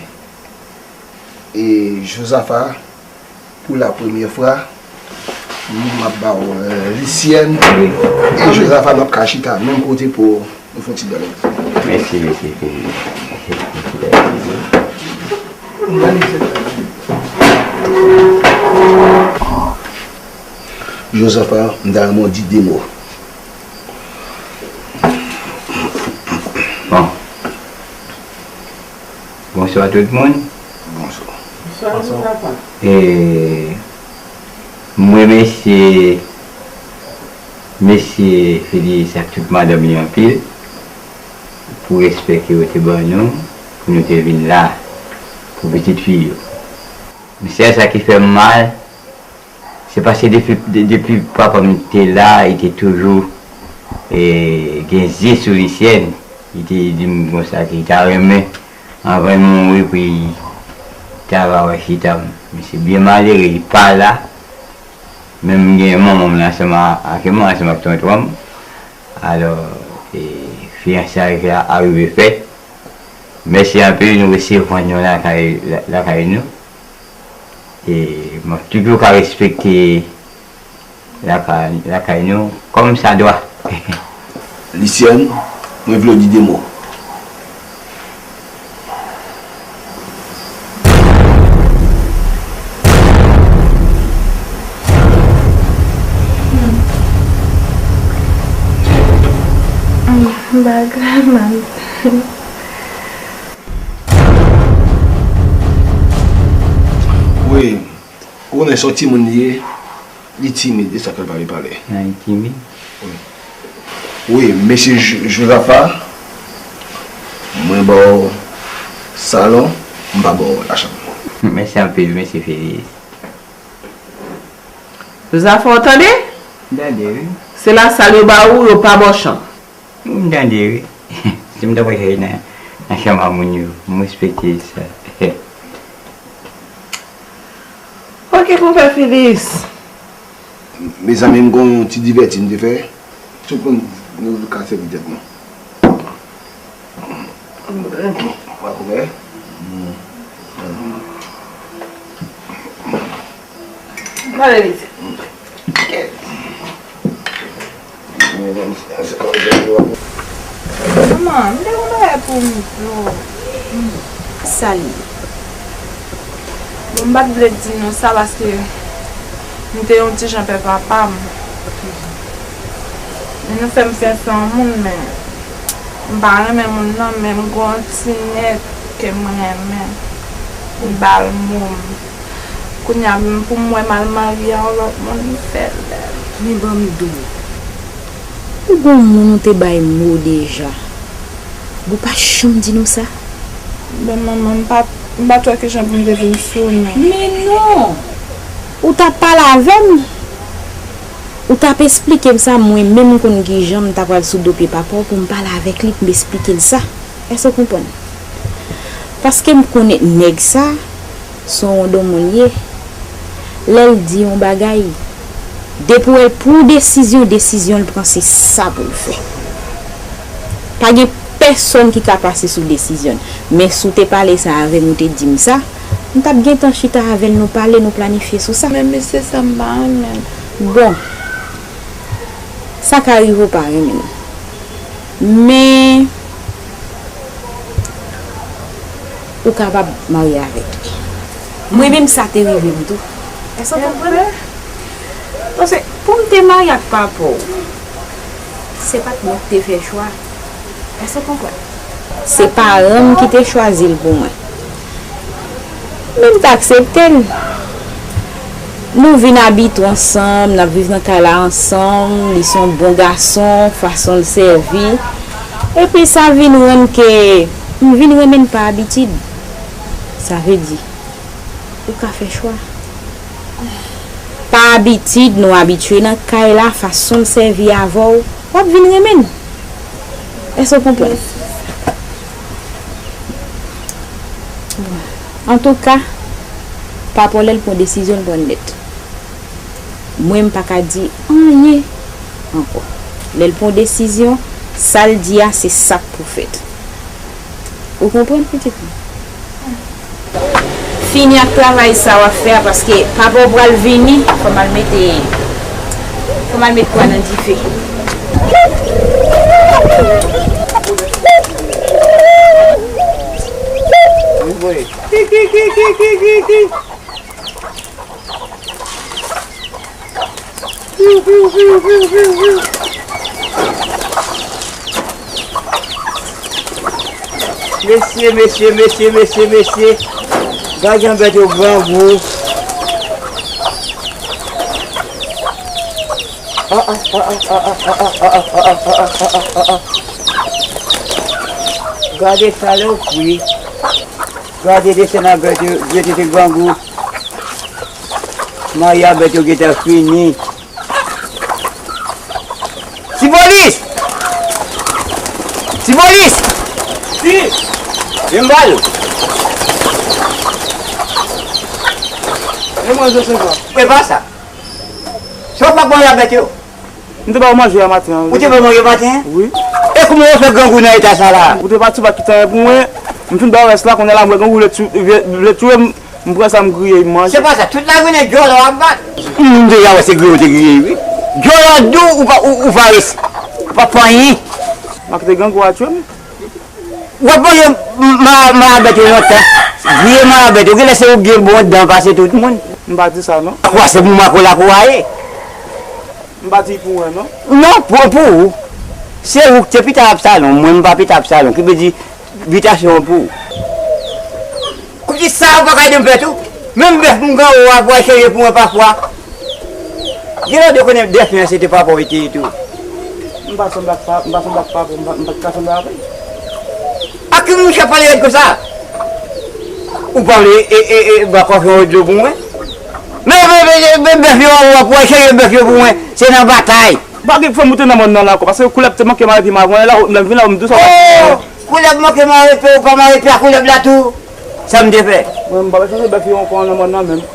e Jozafa, pou la premyè fwa, m ap ba w, euh, Lisyèn e Jozafa, n ap ka chita menm kote pou nou fè yon ti dyalòg. Mèsi, mèsi, mèsi. Jozafa, m ta renmen w di de mo. Bon. Bonswa tout moun. Bonswa. Bonswa, Jozafa. E m remèsye mesye Felix ak tout madanm li anpil pou respè ke yo te ban nou pou nou te vin la pou pitit fi yo. Men sèl sa ki fè m mal, se paske depi, de- depi papa m te la, li te toujou, e, gen zye sou Lisyèn. Li te di m konsa ke li ta renmen, anvan l mouri, pou li ta va wè chita m. Men se byen malere, li pa la. Men m gen manman m la ansanm a- ak mwen, ansanm ak tonton m. Alò, e, fiyansay la arive fèt. Mèsi anpil, nou resevwa nou lakay, la- lakay nou. E m ap toujou ka respekte lakay, lakay nou kòm sa dwa. Lisyèn, mwen vle w di de mo. Bagay, man. Wi, ou konnen se yon timoun li ye, li timid, e sa fè l pa vle pale. Nan li timid? Wi. Wi, mesye Jo- Jozafa, mwen ba w salon, m pa ba w lachanm. Mèsi anpil, mesye Felix. Jozafa, w tande? M tande, wi. Se lasal yo ba ou, yo pa ba w chanm. M tande, wi. Si m ta pral chache nan, nan chanm a moun yo, m respekte sa. Ok, konpè Felix. Mezanmi, m gon yon ti divèti m te fè. Tout moun nou ka sèvi tèt nou. Ok. Ou pa konpè? Pale vit. Manman, m te gon bagay pou m di w. Sa l ye? Bon, m pa t vle di nou sa paske m te yon ti jan pè papa m. Men nou fè m fè fè yon moun, men m pa renmen moun nan, men m gon ti nèg ke m renmen. M ba l mo m. Kounye a, pou m wè m al marye a yon lòt moun, m fè lè. Men ban m di w, ou gon moun ou te bay mo deja. Ou pa janm di nou sa. Ben, manman, m pa, m pa t wè kijan pou m te vin sou nou. Men non! Ou t ap pale avè m. Ou t ap esplike m sa, mwen menm m konn kijan m ta pral sou do pye papa w pou m pale avèk li, pou m esplike l sa. Èske w konprann? Paske m konnen nèg sa, se yon wondon moun ye. Lè l di yon bagay, depi w wè l pran yon desizyon, desizyon l pran, se sa pou l fè. Pa gen pèsonn ki ka pase sou desizyon l. Men si w te pale sa avè m, ou te di m sa, m t ap gentan chita avè l, nou pale, nou planifye sou sa. Men, men se sa m pa renmen. Bon, sa ka rive w pa renmen l. Men, ou kapab marye avèk li. Mwen menm, sa te rive m tou. Èske w konprann? Paske pou m te marye ak papa w, se pa t mwen ki te fè chwa. Èske w konprann? Se paran m ki te chwazi l pou mwen. Men m t aksepte l. Nou vin abite ansanm, n ap viv nan kay la ansanm, li se yon bon gason, fason l sèvi. Epi sa vin rann ke m vin renmen l pa abitid. Sa vle di, ou ka fè chwa. Pa abitid nou abitye nan kay la, fason l sèvi avè w, w ap vin renmen l. Èske w konprann? Antouka, papa w lè l pran desizyon, l pran l nèt. Mwen, m pa ka di anyen ankò. Lè l pran desizyon, sa l di a, se sa k pou fèt. Ou konprann, pitit mwen? Fini ak travay sa w ap fè a, paske papa w pral vini. Fò m al mete, fò m al met pwa nan dife. Mesye, mesye, mesye, mesye, mesye. Gade jan bèt yo grangou. Ah, ah, ah. Gade sa lè w fri. Gade desen a bèt yo, bèt yo te grangou. Maya bèt yo gentan fini. Ti polis! Ti polis! Ki? Vin m ba l. E mwen, Joseph la. E pa sa. Sa w pa ban la bèt yo? M te ba yo manje yè maten an. Ou te ba yo manje maten an? Wi. E kouman yo fè grangou nan eta sa la? Ou te pati, ou pa t kite anyen pou mwen. M fin ba yo rès la, kounye a la, m wè grangou vle tu-, vle, vle touye m, m pran sa, m griye, m manje. Se pa sa, tout lagrenn djòlò ap bat. M deja wè se griye ou te griye, wi. Djòlò di w, ou pa, ou, ou pa res-, ou pa fè anyen. M a kite grangou a tchwe m. W ap manje ma-, marabèt yo lontan. Griye marabèt yo, genlè se ou gen bon dan pase tout moun. M pa di sa, non. Kwa se pou makola pou a ye. M pa di pou mwen, non. Non, pou, pou ou. Se ou ki te pita Absalon, mwen m pa pita Absalon, ki vle di bitasyon an pou ou. Kouti sa ou pa ka ede m fè tou. Menm bèf m gen ou a pou al chanje pou mwen pafwa. Genlè w te konnen dèfen an se te papa w te ye tou. M pa sanble ak pa, m pa sanble ak papa, m pa, m pa t ka sanble avè l. A ki moun w ap pale rèd konsa? Ou pa vle, e, e, e, ba kòfyon dlo pou mwen? Men, men, men, men bèf yo, w ap, w ap chanje bèf yo pou mwen. Se nan batay. Pa gen fanm moute nan mòn nan la ankò, paske koulèb te manke mare pye m avan, lè m vin la, m di w sa. Oh! Koulèb manke mare pye, ou pa mare pye a koulèb la tou. Sa m te fè? Mwen, m pa bezwen chanje bèf yo ankò nan mòn nan menm.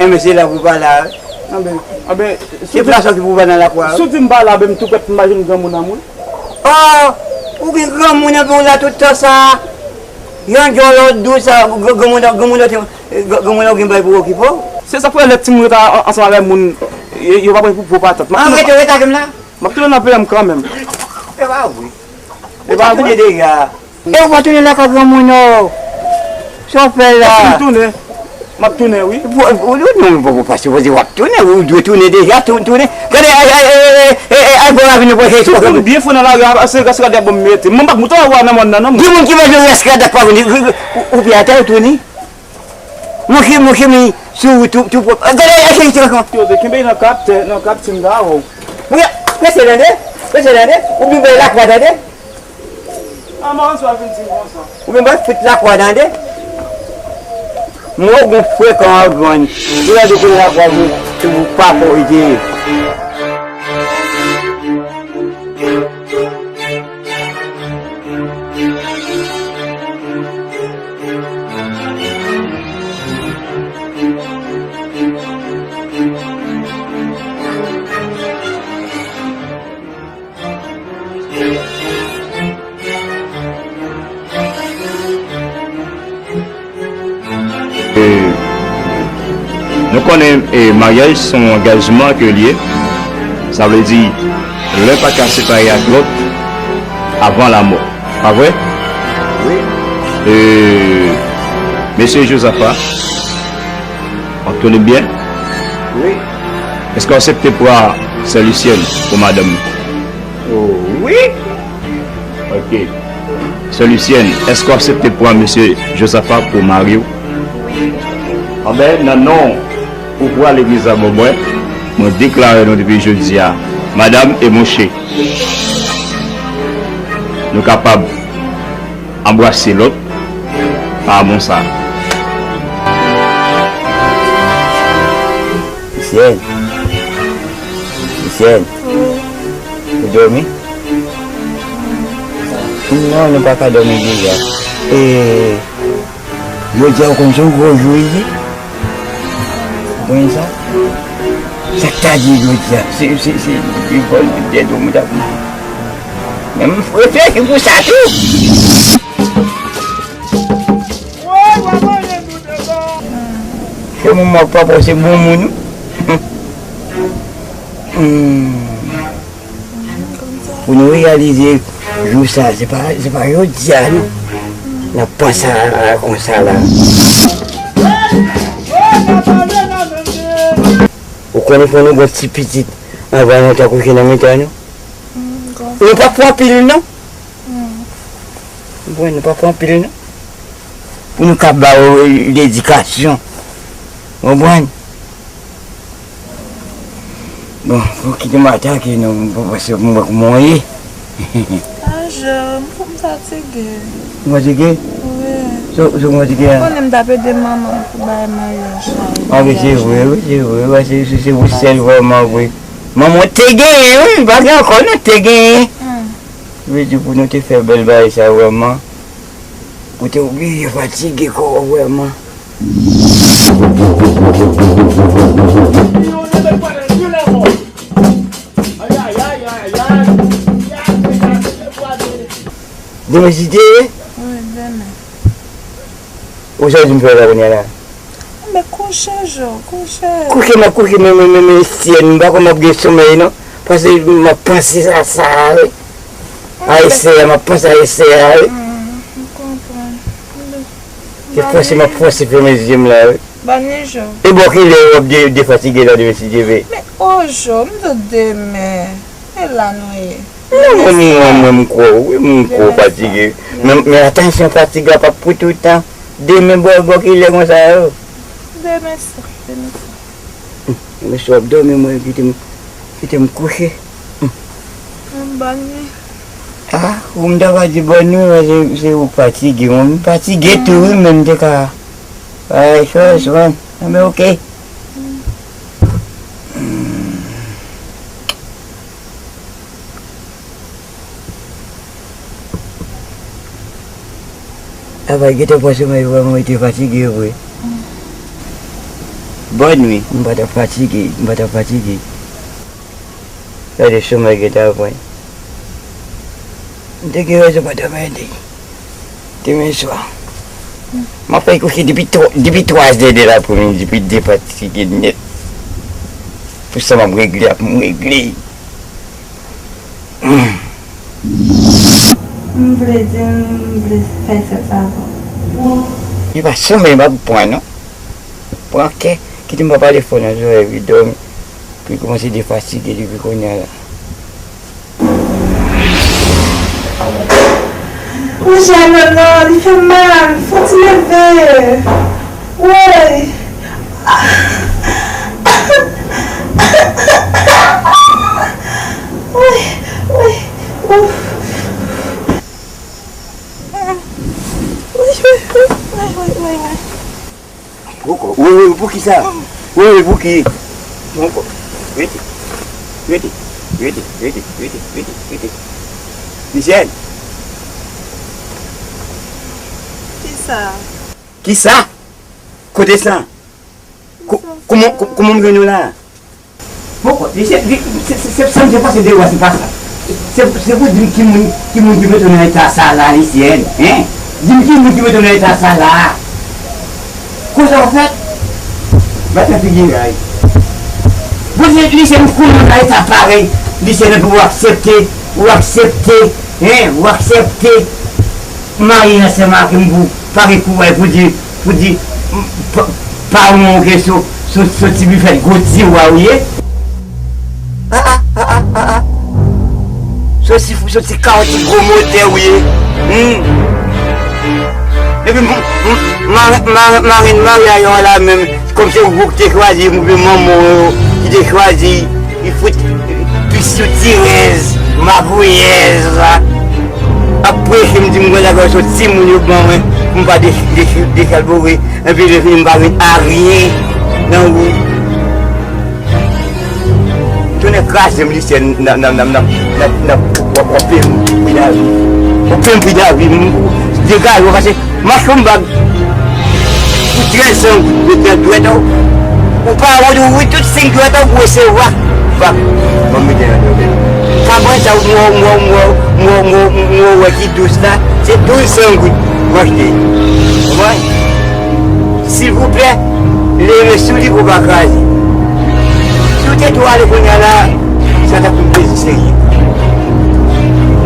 Enben, se la pou w pa la, wi. Anben, anben, se plas ou ki pou w pa nan lapwa, wi. Si w di m pa la, ben, m tou prèt pou m al jwenn granmoun an, wi. Oh, ou gen granmoun anba w la tout tan sa a. Yon djòlò dous sa, gr-, granmoun, granmoun, granmoun gen bagay pou okipe w. Se sa k fè lè timoun ret a-, ansanm avèk moun, yo, yo pa pran pou, pou patat. An, rete, rete avè m la. M ap tounen nan peyi m kanmenm. E pa vre. E pa vre. Ou pa tounen deja. E ou pa tounen lakay granmoun ou. Sa w fè la? Fòk m tounen. M ap tounen, wi. Ou, ou, ou, non, ou pa sipoze w ap tounen. Ou dwe tounen deja, tou-, tounen. Gade, ay, ay, ay, ay, ay, ay, bon, avini pou chèche. Tout moun byen fou nan lari a, se rès radèk ban m mete. Mwen, m pa t moute nan mòn nan, non. Gen moun ki bezwen rès radèk pa vini. Ou, ou, ou pye atè, ou tounen. Monche, monche, men sou wout tou, tou pwòp. Gade, gade, gade, gade. Yo, te kenbe nan kaptè, nan kaptin ta wè w. Mwen, prese tande, prese tande. Ou byen bay lakwa tande. A, m pa konn si w ap vin di m konsa. Ou byen bay fout lakwa tande. Mwen ou gon frekan an grann. Ou la di kote lakwa pou, pou papa w te ye. E, nou konnen, e, maryaj se yon angajman ke l ye. Sa vle di, len pa ka separe ak lòt avan lanmò. Pa vre? Wi. E, mesye Jozafa, w ap tounen byen? Wi. Èske w aksepte pran sè Lisyèn pou madanm? Oh, wi. Ok. Sè Lisyèn, èske w aksepte pran mesye Jozafa pou mari w? Anben, nan non pouvwa legliz la ban mwen, mwen deklare nou depi jodi a, madanm e monche, nou kapab anbrase lòt pa amou sa. Michel. Michel. Ou dòmi? Non, nou pa ka dòmi deja. E, jodi a ou konn se yon gwo jou wi. Ou konn sa? Sa k ta di jodi a? Se, se, se, se vòl dèt ou mwen t ap manje. Men m reflechi pou sa tou. Fè moun mòk pa panse bon moun. Hmm. Pou nou reyalize jou sa, se pa, se pa jodi a, non. N ap panse a, a konsa la. Ou konnen fò nou gon ti pitit anvan nou ta kouche nan mitan nou? Nou pa pran pil, non. Bon, nou pa pran pil, non. Pou nou ka ba yo ledikasyon. Konprann? Bon, pou kite m atake, non, pou, paske m wè kouman w ye. Pa janm, pou m fatige. Ou fatige? Wi. Sa, sa w fatige a? Konnen m t ap ede manman m pou bagay maryaj la. A, wi, se vre, wi, se vre, wi, se, se, se ou sèl vrèman vre. Manman w te genyen, wi, pa gen ankò, non, te genyen. Hmm. Vle di pou nou te fè bèl bagay sa vrèman, ou te oblije fatige kò w vrèman. Demen si Dye vle? Wi, demen. Ou sa di m fè la kounye a la? Men kouche, Jo, kouche. Kouche, m ap kouche, men, men, men, men, Estyèn, m pa kwè m ap gen somèy, non. Paske m ap panse a sa, wi. A esè a, m ap panse a esè a, wi. Hmm, m konprann. Se fòse m ap fòse fèmen zye m la, wi. Bòn nwi, Jo. E bò kilè w ap de-, defatige la demen si Dye vle? Men, o, Jo, m di w demen. E la nou ye. Non, mwen, mwen, mwen, m kwè w, wi, m kwè w fatige. Men, men atansyon, fatig la p ap pou toutan. Demen, bò, bò kilè konsa yo? Demen swa, demen swa. Demen swa, w ap dòmi, mwen, kite m, kite m kouche. Yon bòn nwi. A, ou m ta va di bòn nwi, men se, se ou k fatige. Mwen, m fatige tou, wi, men m te ka. Ay, chòs, mwen. Anben, oke. Apa, gentan pran somèy vrèman, ou te fatige vre. Bòn nwi. M pa t ap fatige, m pa t ap fatige. Gade somèy gentan pran. M te gen rezon pa dòmi. Demen swa. M ap fè kouche depi twa, depi twa zè de lapremidi, depi defatige nèt. Pou sa m ap regle, ap m regle. M vle di, m vle fè sèt sa avè w. E pa somèy m ap pran, non. Pran kè, kite m pa pale fò nan zòrèy, epi dòmi. Pou l kòmanse defatige depi kounye a la. Woy, non, non, li fè mal, fò ti leve. Woy. Woy, woy, ouf. Woy, woy, woy, woy, woy, woy. Poko. Wi, wi, wi, pou ki sa? Wi, wi, pou ki? Poko. Rete. Rete. Rete, rete, rete, rete, rete. Michel. Kisa? Kisa? Kote sa? Ko-, kòman, ko-, kòman m jwenn nou la? Poko, se, se, se, se, se, sa m te panse de ou a, se pa sa. Se, se pou di m ki moun, ki moun ki mete w nan eta sa la, Esyèn, en? Di m ki moun ki mete w nan eta sa la. Konsa w fèt? Bat nan figi ray. Bon, se, Esyèn, m konnen w nan eta parèy, Esyèn, epi w aksepte, w aksepte, en, w aksepte marye ansanm ak m pou pare kouray pou di, pou di, m, pa, pa w non, ke sou, sou, sou ti bifèt gwo tiwa w ye. A, a, a, a, a, a. Soti, soti kawo ti gwo motè w ye. Hmm. Epi m, m, m, mare, mare, mare, mare a yon la menm. Kòm se ou ki te chwazi, oubyen manman w yo ki te chwazi, li fout pis sou tirèz, magouyèz la. Ap preche m di m konsa, gade se timoun yo ban mwen, pou m pa dech-, dech-, dechalbore, epi lè fini m pa jwenn aryen nan ou. Kraze m, Lisyèn, nan, nan, nan, nan, nan, nan, w ap, w ap peye m pri lavi. W ap peye m pri lavi, m degaje w, pase mache yon bag. Pou trèz san goud, met nan dwèt ou. Ou pa wont, ou wi tout senk dwèt ou, ou resevwa. Bak, ban m mete nan dwèt. Kabann sa, ou mwen, mwen, mwen, mwen, mwen, mwen, wè ki dous la, se douz san goud, mwen achte. Ou konprann? Silvouplè, leve sou li pou w pa kraze. Si w te tou ale kounye a la, sa t ap yon plezi serye.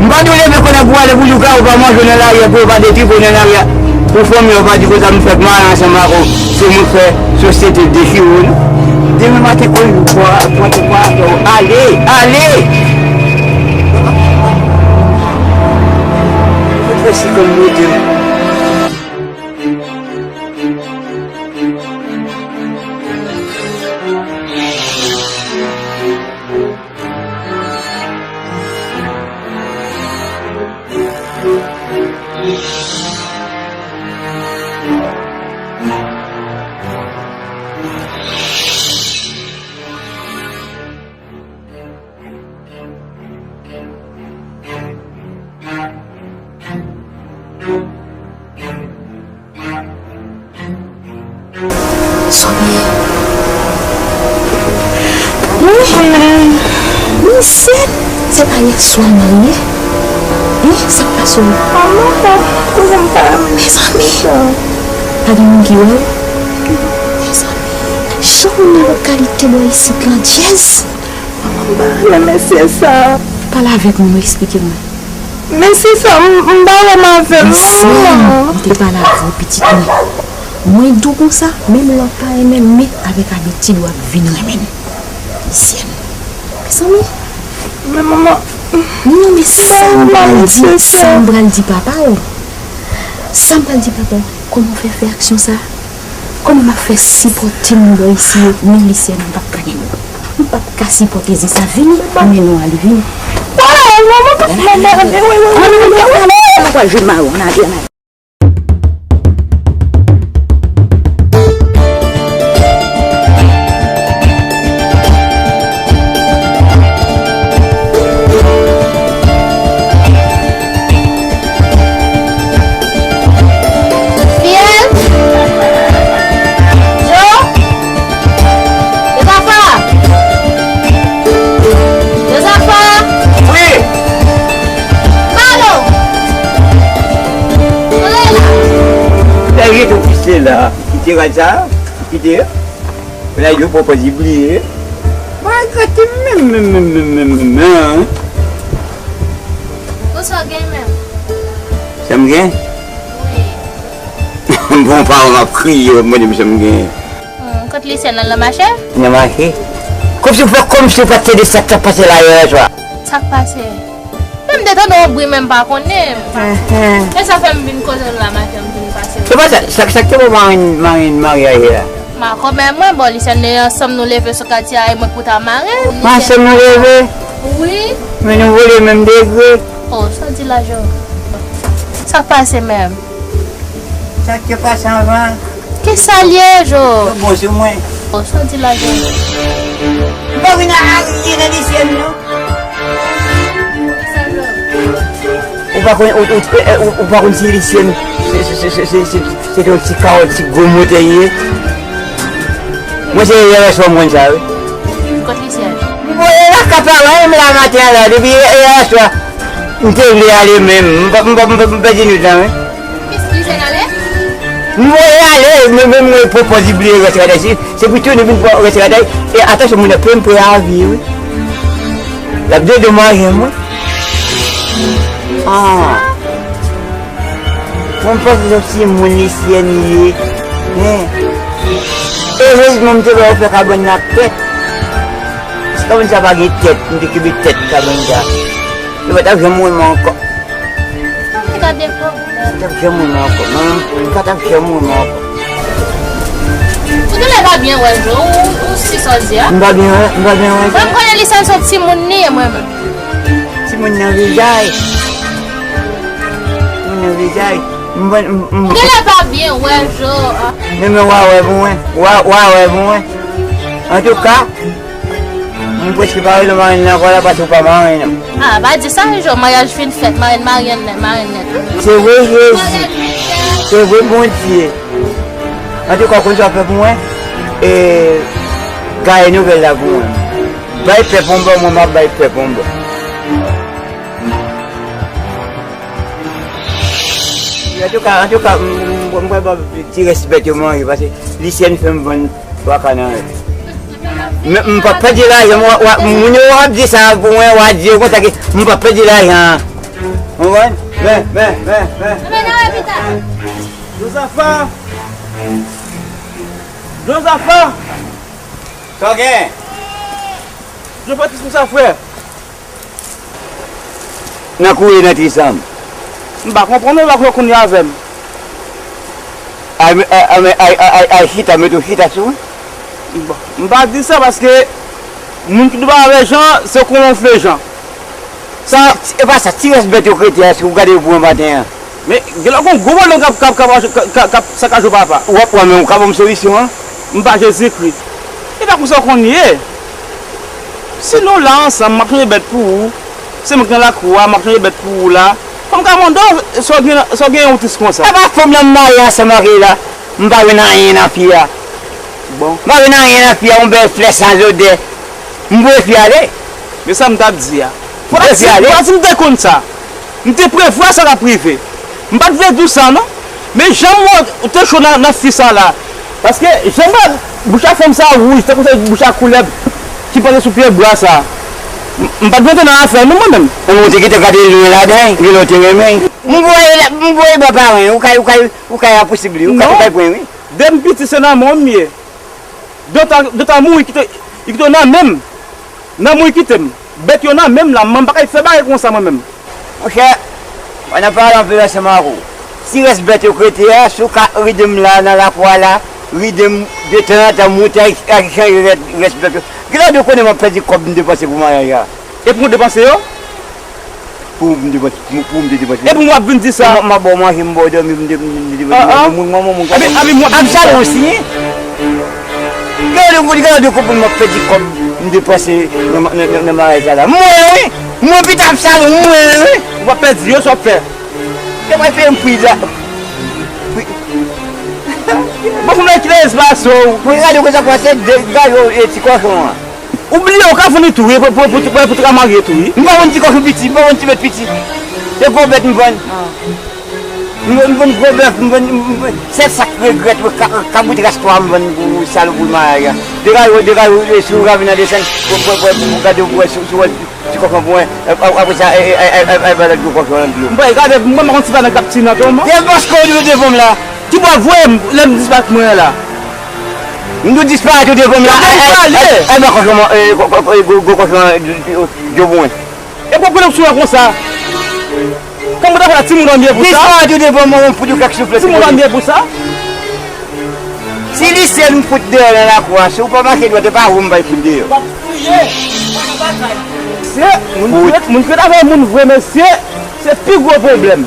M pa di w leve kounye a pou w ale pou lougarou pa manje w nan lari a, pou yo pa detwi w nan lari a, pou fanmi w pa di konsa m fèk mare ansanm ak ou, se mwen k fè sosyete dechire w, non. Demen maten, konn ou pran, pran ti pwa, ale, ale! Mwen fè si kòm mete m. Sonye. Wi. Wi, sèt. Se pa yè swa m marye. Wi, sa k pase w? Manman, kouzen m pa renmen. Mezanmi. Pa gen moun ki wè w? Mezanmi. Jan w nan lokalite bò isit lan, dyèz. Manman, m pa renmen mesye sa. Pale avèk mwen, eksplike mwen. Mesye sa, m, m pa renmen avè l, non, manman. M te pale avè w, pitit mwen. Mwen di w konsa, menm lè w pa renmen m, men avèk abitid w ap vin renmen m. Lisyèn. Mezanmi. Men manman. Non, men sa m pral di, sa m pral di papa w. Sa m pral di papa w. Kòman w fè fè aksyon sa? Kòman m ap fè sipòte moun bò isi yo? Men Lisyèn, m p ap ka gen nou. M p ap ka sipòte zen sa. Vini, m mennen w ale, vini. Waw, manman, pa fè m anmède, wi, wi, wi, wi, wi. Ann ale, ann ale, ann ale. Fiyèl? Jo? Jozafa? Jozafa? Wi. Pale w. Kote l la? Sa rete w kite la. Kite rad sa. Kite. Mwen la yo poko di bliye. Mwen gate menm, menm, menm, menm, menm, menm, menm, menm. Konsa w gen menm? Sa m gen? Wi. Bon, paran m ap kriye, w ap mande m sa m gen. Hmm, kot Lisyèn nan, nan mache? Nan mache. Kòmsi w fè kòmsi w pa t tande sa k t ap pase la yè swa. Sa k pase? Men m te tande yon bri, men m pa konnen. Enhen. E sa fè m vin koze l la maten, m vin pase. Se pa sa, sa, sa k te bon marenn, marenn maryaj la? M pa konprann mwen, bon, Lisyèn, ansanm nou leve sou katye a, e mwen k pou ta marenn. Men ansanm nou leve? Wi. Men nou vole menm degre. Oh, sa w di la, Jo? Sa k pase menm? Sa k te pase anvan? Ki sa l ye, Jo? Yo bon sou mwen. Bon, sa w di la, Jo? M pa vin a arye nan Lisyèn, non. Ou pa konn, ou, ou, ou, ou pa konn si Lisyèn se, se, se te yon ti kawòt, ti gwo motè ye. Mwen se yè swa m konn sa, wi. Kot Lisyèn? M voye l ak apa, wi, m la maten an la, depi yè swa. M te vle ale menm, m pa, m pa, m pa, m pèdi nou tan, wi. Kis Lisyèn ale? M voye ale, men, men mwen poko di bliye rès radèy. Se, se pou tounen vin pran rès radèy. E atansyon, moun nan peye m pou lavi, wi. L ap dedomaje m, wi. Ah. Mwen panse se yon timoun Lisyèn ye. Men, erezman m te wè yo fè kabann nan ak tèt. Kabann sa pa gen tèt, m te kenbe tèt kabann sa. Yo pa t ap janm wè m ankò. Sa m te ka defo. Yo pa t ap janm wè m ankò. Manman m pa t ap janm wè m ankò. Ou genlè pa byen wè l, Jo, ou, ou si sa w di a. M pa byen wè, m pa byen wè. Mwen, m konnen Lisyèn se yon timoun li ye, mwen menm. Timoun nan vizaj. Timoun nan vizaj. M, m, m, ou genlè pa byen wè, Jo, a. Men, men, w a wè pou mwen. W a, w a wè pou mwen. Antouka, M prèske pa rele marenn nan ankò la paske ou pa marenn nan. Ah, pa di sa, yon jou maryaj fin fèt, marenn marye nèt, marenn nèt. Se vre, Jezi. Se vre, Bondye. Antouka, ou konn sa w ap fè pou mwen? E, gaye nouvèl la pou mwen. Bay pèp yon bò, mwen, m ap bay pèp yon bò. Antouka, antouka, m, m, m pral ba ti rès bèt yo manje, paske Lisyèn fè m vann twa ka nan rès. Men m p ap pèdi lajan, m, w, w, moun yo w ap di sa pou mwen, w a di yo konsa ke m p ap pèdi lajan an. Ou konprann? Men, men, men, men. Jozafa! Jozafa! Sa w gen? Jozafa, kisa sa, frè? Nan kouri nan trisanm. M pa konprann ou, pa konn kounye avè m. Ay, ay, ay, ay, ay, ay, chita, mete w chita sou mwen. Bon, m pa di sa paske moun ki dwe avè Jan, se kolon fle Jan. Sa, e pa sa, ti rès bèt yo k rete a, si w gade yo pou mwen maten an. Men, gen lè gon gwo pwoblèm k ap, k ap, k ap, k ap, k ap sakaje w, papa. W ap wè, men ou ka ban m solisyon an? M pa Jezikri. E pa konsa w konn ye. Si nou la ansanm, m ap chanje bèt pou ou. Se mwen ki nan lakou a, m ap chanje bèt pou ou la. Fò m ka mande w, sa w gen, sa w gen yon tris konsa? E pa fanm nan m marye ansanm ak li la. M pa jwenn anyen nan fi a. Bon. M pa jwenn anyen nan fi a, yon bèl flè san lodè. M voye fi a ale. Men sa m t ap di a. Fò w voye fi a ale. Fò w di m te konn sa. M te prevwa sa t ap rive. M pa t vle di w sa non. Men jan m wè w te cho nan, nan fi sa la. Paske jan m wè bouch a fanm sa wouj, tankou se bouch a koulèb ki panse sou pye bwa sa. M, m pa t vle antre nan afè nou mwen menm. Ou te gentan gade lwen ladan, gen lè w te renmen. M voye, m voye ba paran, ou kay, ou kay, ou kay apousib li, ou kay, ou kay pran wi. Depi m piti se nan men w m ye. Dòta, Dòta mouri kite, li kite w nan men m. Nan mouri kite m. Bèt yo nan men m la, m pa kay fè bagay konsa mwen menm. Monchè, ann pale anpil ansanm ak ou. Ti rès bèt yo k rete a, si w ka ride m la nan lakou a la, ride m detanzantan, monte al chanje rès, rès bèt yo. Gen lè w konnen m ap pèdi kòb m depanse pou maryaj la. E pou w depanse yo? Pou m te, pou, pou m te depanse. Epi w ap vin di sa. M, m ap ba w manje, m ba w dòmi, m te, m te depanse. Ah, ah. Moun, moun, moun, moun, Abi, Abi, m ap vin di sa. Absalon osi, hein? Gade, gade, gade kòman m ap pèdi kòb m depanse nan, nan, nan, nan maryaj sa la. Mwen, wi! Mwen, pita Absalon, mwen, wi! Ou pa pèdi yo, sa w ap fè? Te mwen fè m pri la. Pri. Bon, pou mwen kite espas ou. Mwen gade konsa pase de gade e ti kòchon an. Ou bliye ou ka vann li tou wi, pou, pou, pou, pou, pou te ka marye tou wi. M pa vann ti kòchon piti, m pa vann ti bèt piti. Se gwo bèt m vann. M vann, m vann gwo bèf, m vann, m, m, sèl sa k regrèt, ka, kabrit ras twa m vann pou salopri maryaj la. Degaj ou, degaj ou, e si ou ka vin nan desann, pou, pou, pou, pou gade ou, pou wè si, si ou wè ti kòchon pou mwen. Ap-, ap-, apre sa, e, e, e, e, e, e, ba lòt gwo kòchon nan dlo. M bay gade, mwen pa konn si pa nan k ap ti nan tonman. Se paske ou te devan m la. Ki bò voye m, lè m disparèt mwen an la? M tou disparèt ou devan m la. Yo pale. Ay, ay, ay, ba kòchon, e, kò-, kò-, kò-, gwo, gwo kòchon, e, e, e, yo pou mwen. E pwoblèm sou mwen konsa. Kòman w ta fè la, timoun an byen pou sa? Disparèt ou devan mwen, m fout ou kèk souflèt. Timoun an byen pou sa? Si li sèl m fout deyò nan lakou a, si ou pa mache dwat, e pa ou m bay fout deyò. W ap kriye, w ap batay. Se moun ki ret, moun ki ret avè moun vre, mesye, se pi gwo pwoblèm.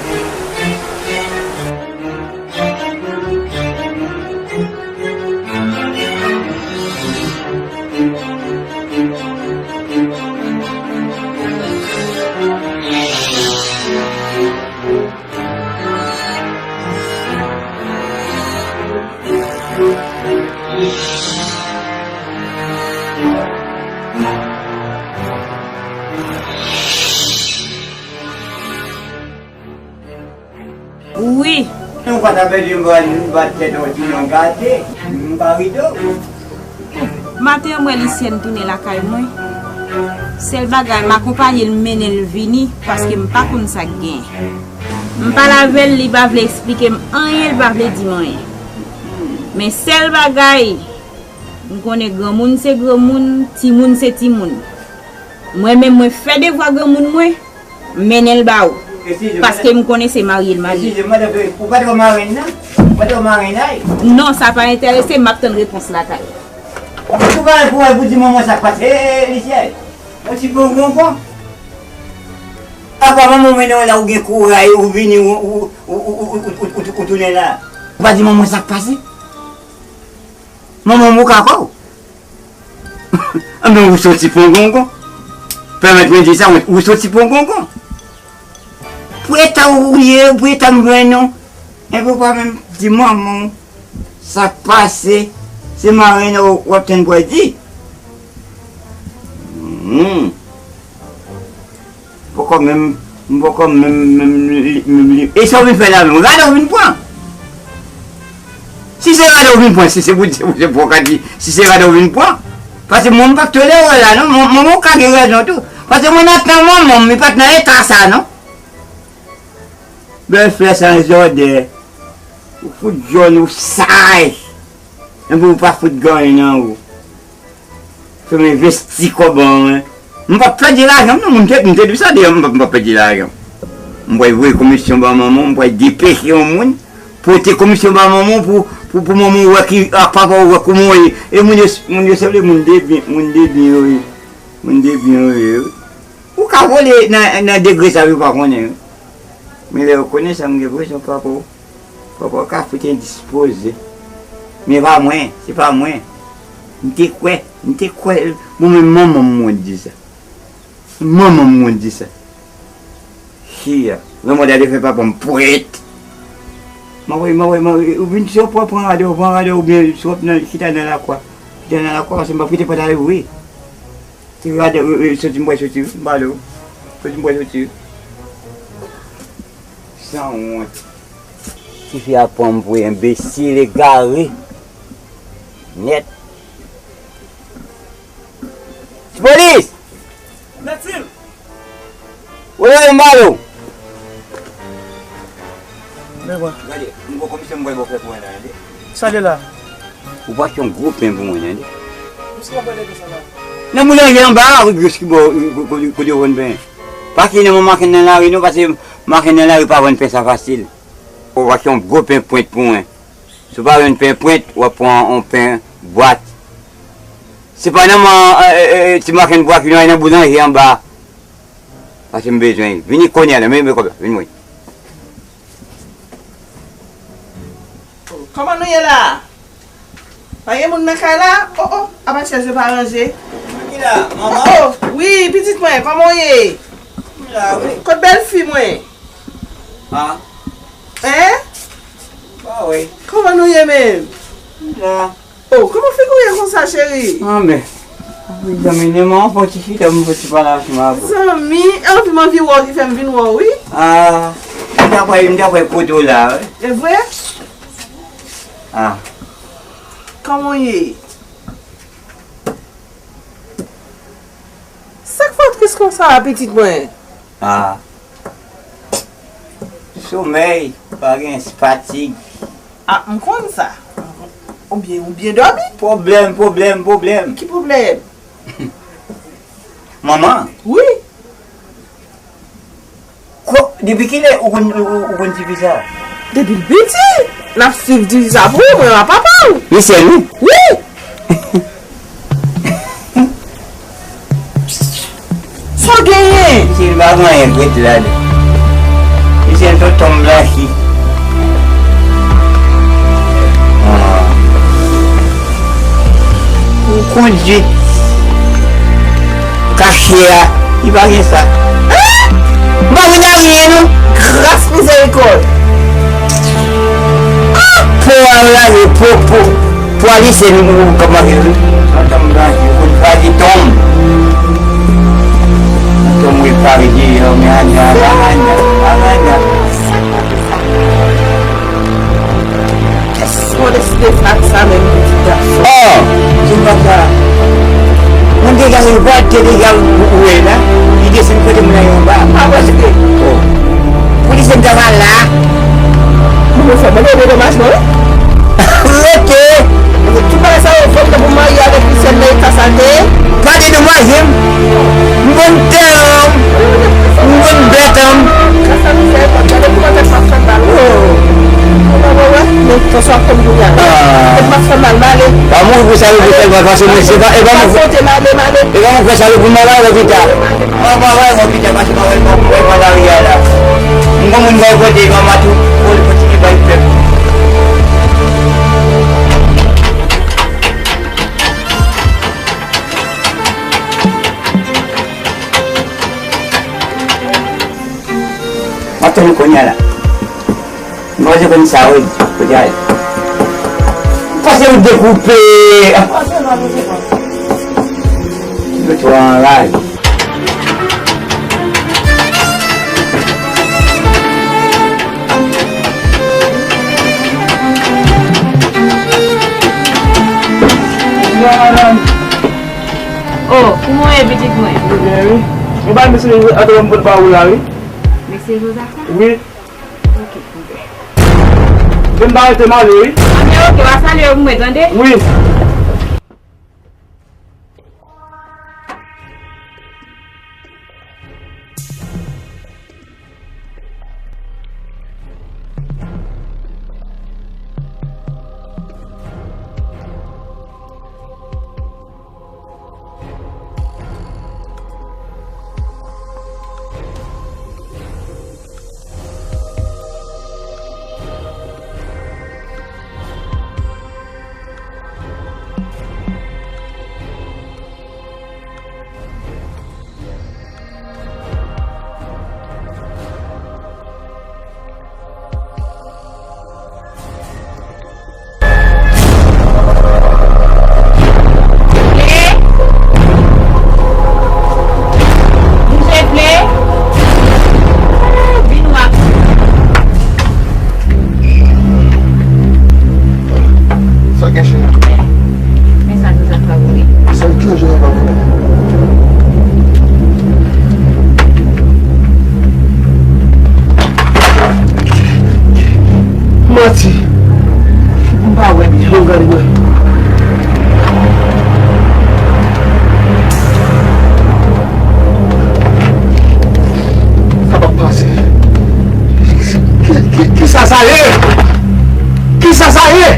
Wi. Ou pa ta pèdi yon bal, yon bat tèt yon ti jan gate, m pa ride w. Maten an, m wè Lisyèn tounen lakay mwen. Sèl bagay, m akonpaye l, m mennen l vini, paske m pa konn sa k genyen. M pale avè l, li pa vle eksplike m anyen, li pa vle di m anyen. Men sèl bagay, m konnen granmoun se granmoun, timoun se timoun. Mwen menm, mwen fè devwa granmoun mwen, m mennen l ba ou. Paske m konnen se marye l marye. Eskize m, madanm, ou pa twò marenn nan? Ou pa twò marenn la? Non, sa pa enterese m, m ap tann repons lakay ou. Ou pa pou, pou, pou di manman sa k pase, e, e, Lisyèn. Yon ti bon bonbon. Apa manman w mennen w la, ou gen kouray, ou vini, ou, ou tounen la. Ou pa di manman sa k pase? Manman m ou ka kò w. Anben, ou soti pongongon. Pèmèt mwen di sa, ou soti pongongon. Pou eta ou ye, pou eta m jwenn ou. Enben, ou pa menm di manman w sa k pase, se marenn w ap tann pou al di. Hmm. Poko menm, m poko menm, menm li, menm li. E sa w vin fè la menm? Rad ou vin pran? Si se rad ou vin pran, si se pou, se pou, se pou w ka di, si se rad ou vin pran. Paske mwen, m p ap tolere w la, non. Mwen, mwen, mwen ka gen rezon tou. Paske mwen nan tan manman m, li pa t nan eta sa, non. Bèlfrè san zòdè. Ou fout jòn, ou saj. Enben ou pa fout gen anyen nan ou. Fè m envesti kòb an mwen. M p ap pèdi lajan m non, m te, m te di sa deyò, m p ap, m p ap pèdi lajan m. M pral voye komisyon ba manman w, m pral depeche yon moun, pote komisyon ba manman w pou, pou, pou manman w wè ki, ak papa w wè kòman w ye. E moun yo, moun yo sanble moun de byen, moun de byen yo ye. Moun de byen yo ye, wi. Ou ka vole nan, nan degre sa yo pa konnen, wi. Men lè yo konnen sa, m gen prezyon papa w. Papa w ka fout endispoze. Men pa mwen, se pa mwen. M te kwè, m te kwè, mwen menm manman m mwen di sa. Manman m mwen di sa. Chia, lanmò ta te fè papa m pwèt. Mwen wè, mwen wè, mwen wè, ou vin si w pran, pran rad ou, pran rad ou, oubyen si w ap nan, chita nan lakwa. Chita nan lakwa, paske m p ap kite pòt la louvri. Ti rad, e, e, soti m pral soti, m pale w. Soti m pral soti. Sanwont. Tifi a pran m pou enbesil egare. Nèt. Ti polis! Mèt Sil! Woy, woy, m pale w! Men bwa. Gade, m gon komisyon m pral ba w fè pou mwen la, tande. Sa l ye la? Ou pa achte yon gwo pen pou mwen, tande. Ou si w ap pale de sa la? Nan boulanje anba a, wi, jis ki bò, kote, kote yo vann pen. Pa kite nan makenn nan lari non, paske makenn nan lari pa vann pen sa fasil. Ou achte yon gwo pen pwent pou mwen. Si w pa jwenn pen pwent, w ap pran yon pen bwat. Se pa nan man, e, e, e, ti makenn bwat ki nan, nan boulanje anba. Paske m bezwen. Vini kounye a la, men, men kòb la, vin mwen. Kòman nou ye la? Pa gen moun nan kay la? O, o, apa chèz yo pa ranje? Mwen ki la, manman. O, o, wi, pitit mwen, kòman w ye? M la, wi. Kot bèlfi mwen? A. Hein? Pa wè. Kòman nou ye menm? M la. O, kòman figi w ye konsa, cheri? Anben. Zanmi, men mwen fò ti chita, mwen fò ti pale ansanm avè w. Zanmi, e anvi m anvi wè w ki fè m vin wè w, wi. A, m ta kwè, m ta kwè kote w la, wi. E vre? A. Kòman w ye? Sa k fè w tris konsa a, pitit mwen? A. Somèy, pa gen, fatig. A, m konn sa. Ou byen, ou byen dòmi? Pwoblèm, pwoblèm, pwoblèm. Ki pwoblèm? Manman. Wi. Ko, depi kilè ou konn, ou, ou, ou konn tifi sa? Depi l piti, n ap swiv tifi sa pou ou, mwen a papa w. Li sèl ou? Wi. Sa w genyen? Misye pa gen anyen k ret la, li. Misye tonton m blanchi. Ah. Ou kondui. Kache a, li pa gen sa. Ah! M pa vin a ryen, non. Gras mizerikòd. Ah! Po a lave, po, po. Pwalise nou, nou, kòman ke wi? Tonton m blanchi, ou konn faji tonm. Tonton m wi pare deyò, men anya, anya, anya. Kès mwen deside fè ak sa menm pitit gason? Oh! Ti papa. Moun te gade, vòt te deja ou, ou wè la. Li desann kote moun nan anba. Pa prèske. Oh. Polisye m ta va la. Moun yo fè mwen de domajman, wi. Rete. Tout bagay sa yo fèt pou m marye avèk Michel nan eta sa l te ye. Pa dedomaje m. M konn tèran m. M konn bèt an m. Gras a Michel, gade kouman tèt m ap fè mal. Oh. Ou pa wè, men Franswa konn pou y ale. Ah. Tèt m ap fè mal, m ale. Pa mouri pou sa yo pou tèt mwen, paske mwen se pa, e pa mwen. Santé, m ale, m ale. E pa mwen fè sa yo pou mwen, pa lopital. Mwen pa wè lopital, paske mwen wè mwen, mwen, mwen nan riyal la. M gon moun mwen vote, mwen matou, pou l kontinye bay pèp. Tande kounye a la. Mwen pa konn sa, wi. Kounye a. Pase ou dekoupe. Yo twò anraje. Bonjou, madanm. Oh, kouman w ye, pitit mwen? Mwen byen, wi. Mwen ba mesye Joseph antre m konn ba ou la, wi. Mesye Joseph la? Wi. Ok, ok. Vin ba rete m ale, wi. Anben, ok, w a salye yo pou mwen, tande? Wi. Sa gen chen. Men sa nou sa favori. Sa ki jen nan favori. Manti. M pa wè byen. Bon, gade mwen. Sa p ap pase. Ki, ki, kisa sa ye? Kisa sa ye?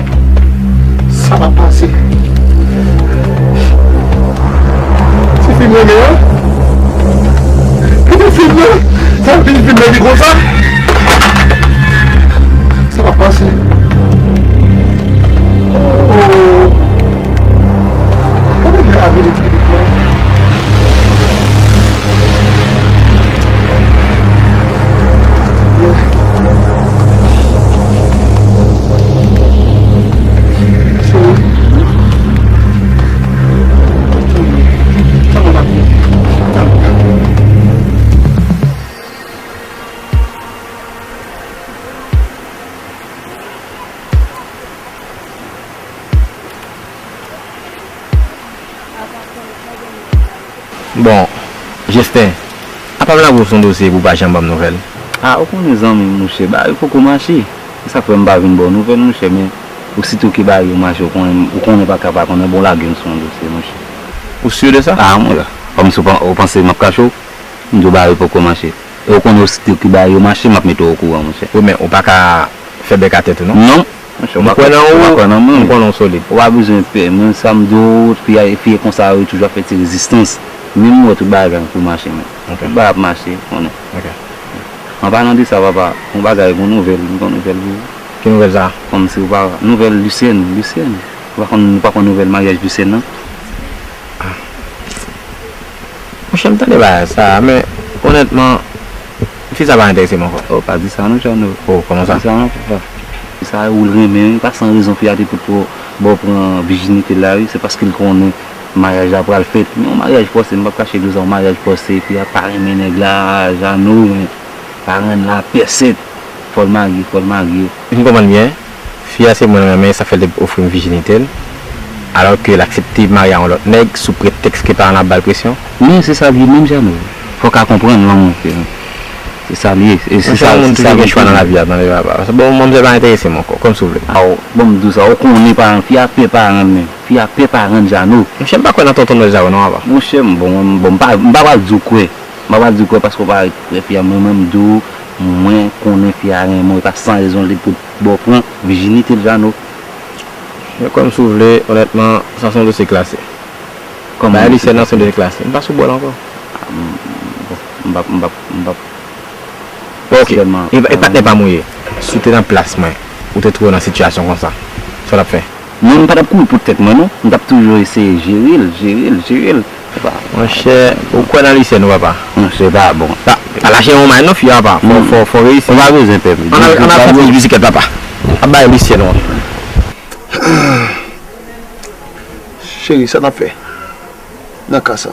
Sa p ap pase. Ti fi m renmen an. Kite fim nan. Sa vin fim nan ki konsa. Sa p ap pase. Oh. Kòman m ka vin ekri li? Bon, Jesten, apa m lage w sou yon dosye epi w pa janm ban m nouvèl? A, ou konnen zanmi m, monchè, bagay yo poko mache. Se sa k fè m pa vin ba w nouvèl, monchè, men osito ke bagay yo mache, ou konnen, ou konnen pa ka pa konnen, bon, lage m sou yon dosye, monchè. Ou si de sa? A, mwen la. Kòmsi w pan-, ou panse m ap kache w? M di w bagay yo poko mache. E ou konnen osito ke bagay yo mache, m ap mete w okouran, monchè. Wi, men ou pa ka fè bèk atè tou, non? Non. Monchè, ou pa kwè nan ou, ou pa kwè nan mwen. M konnen w solid. Ou pa bezwen pè. Mwen, sa m di w, fi a, fi a konsa, yo toujou ap fè ti rezistans. Men m wè tout bagay pou mache, men. Ok. Tout bagay ap mache, ou konnen. Ok. An palan de sa, papa, yon bagay, yon nouvèl, m gen yon nouvèl pou ou. Ki nouvèl sa? Kòmsi ou pa, nouvèl Lucienne, Lucienne. Ou pa konn, ou pa konn nouvèl maryaj Lucienne nan? Monchè, m tande bagay sa, men, onètman, fi sa pa enterese m ankò. Oh, pa di sa non, Jano. Oh, kòman sa? Pa di sa non, papa. Fi sa, ou renmen, wi, pa san rezon fi a te pot pou ba w pran vijinite l la, wi. Se paske l konnen maryaj la pral fèt. Men yon maryaj fòse, m p ap kache di w sa, yon maryaj fòse, fi a pa renmen nèg la, Jano, men paran l la pèsèt. Fò l marye, fò l marye. M konprann byen. Fi a se mwen l renmen, sa fè l te ofri m vijinite l, alò ke l aksepte marye a yon lòt nèg sou pretèks ke paran l ap ba l presyon. Men se sa l ye menm, Jano. Fò w ka konprann lanmou ke se sa l ye. E se sa, se sa l ye. Monchè, yon moun toujou gen chwa nan lavi a, tande papa. Bon, mwen, mwen, sa pa enterese m ankò, kòmsi w vle. Aw, bon, m di w sa, ou konnen paran, fi a pè paran l, men. Fi a pè paran l, Jano. Monchè, m pa kwè nan tonton Noël sa yo non, papa. Monchè, m, bon, m, bon, m pa, m pa pral di w kwè. M pa pral di w kwè paske w pa ret kwè fi a, mwen menm m di w, mwen konnen fi a renmen w, e pa san rezon li pou ba w pran vijinite l, Jano. Men kòmsi w vle, onètman, sa se yon dosye klase. Kòman? Bagay Lucienne nan se yon dosye klase. M pa sou bò l ankò. A, m, bon, m p ap, m p ap, m p ap. Bon, ok. E, e patnè pa m ou ye. Si w te nan plas mwen, ou te twouve w nan sitiyasyon konsa, sa w t ap fè? Mwen, m pa t ap kouri pou tèt mwen, non. M t ap toujou eseye jere l, jere l, jere l. Monchè, ou kwè nan Lisyèn, papa? Non, se pa bon. Pa, pa lache yon may non, fi a, papa. Fò, fò, fò reyisi. Ou pa bezwen pè. Ann al, ann al fè ti bisiklèt, papa. Ap bay Lisyèn, wi. Cheri, sa n ap fè nan ka sa?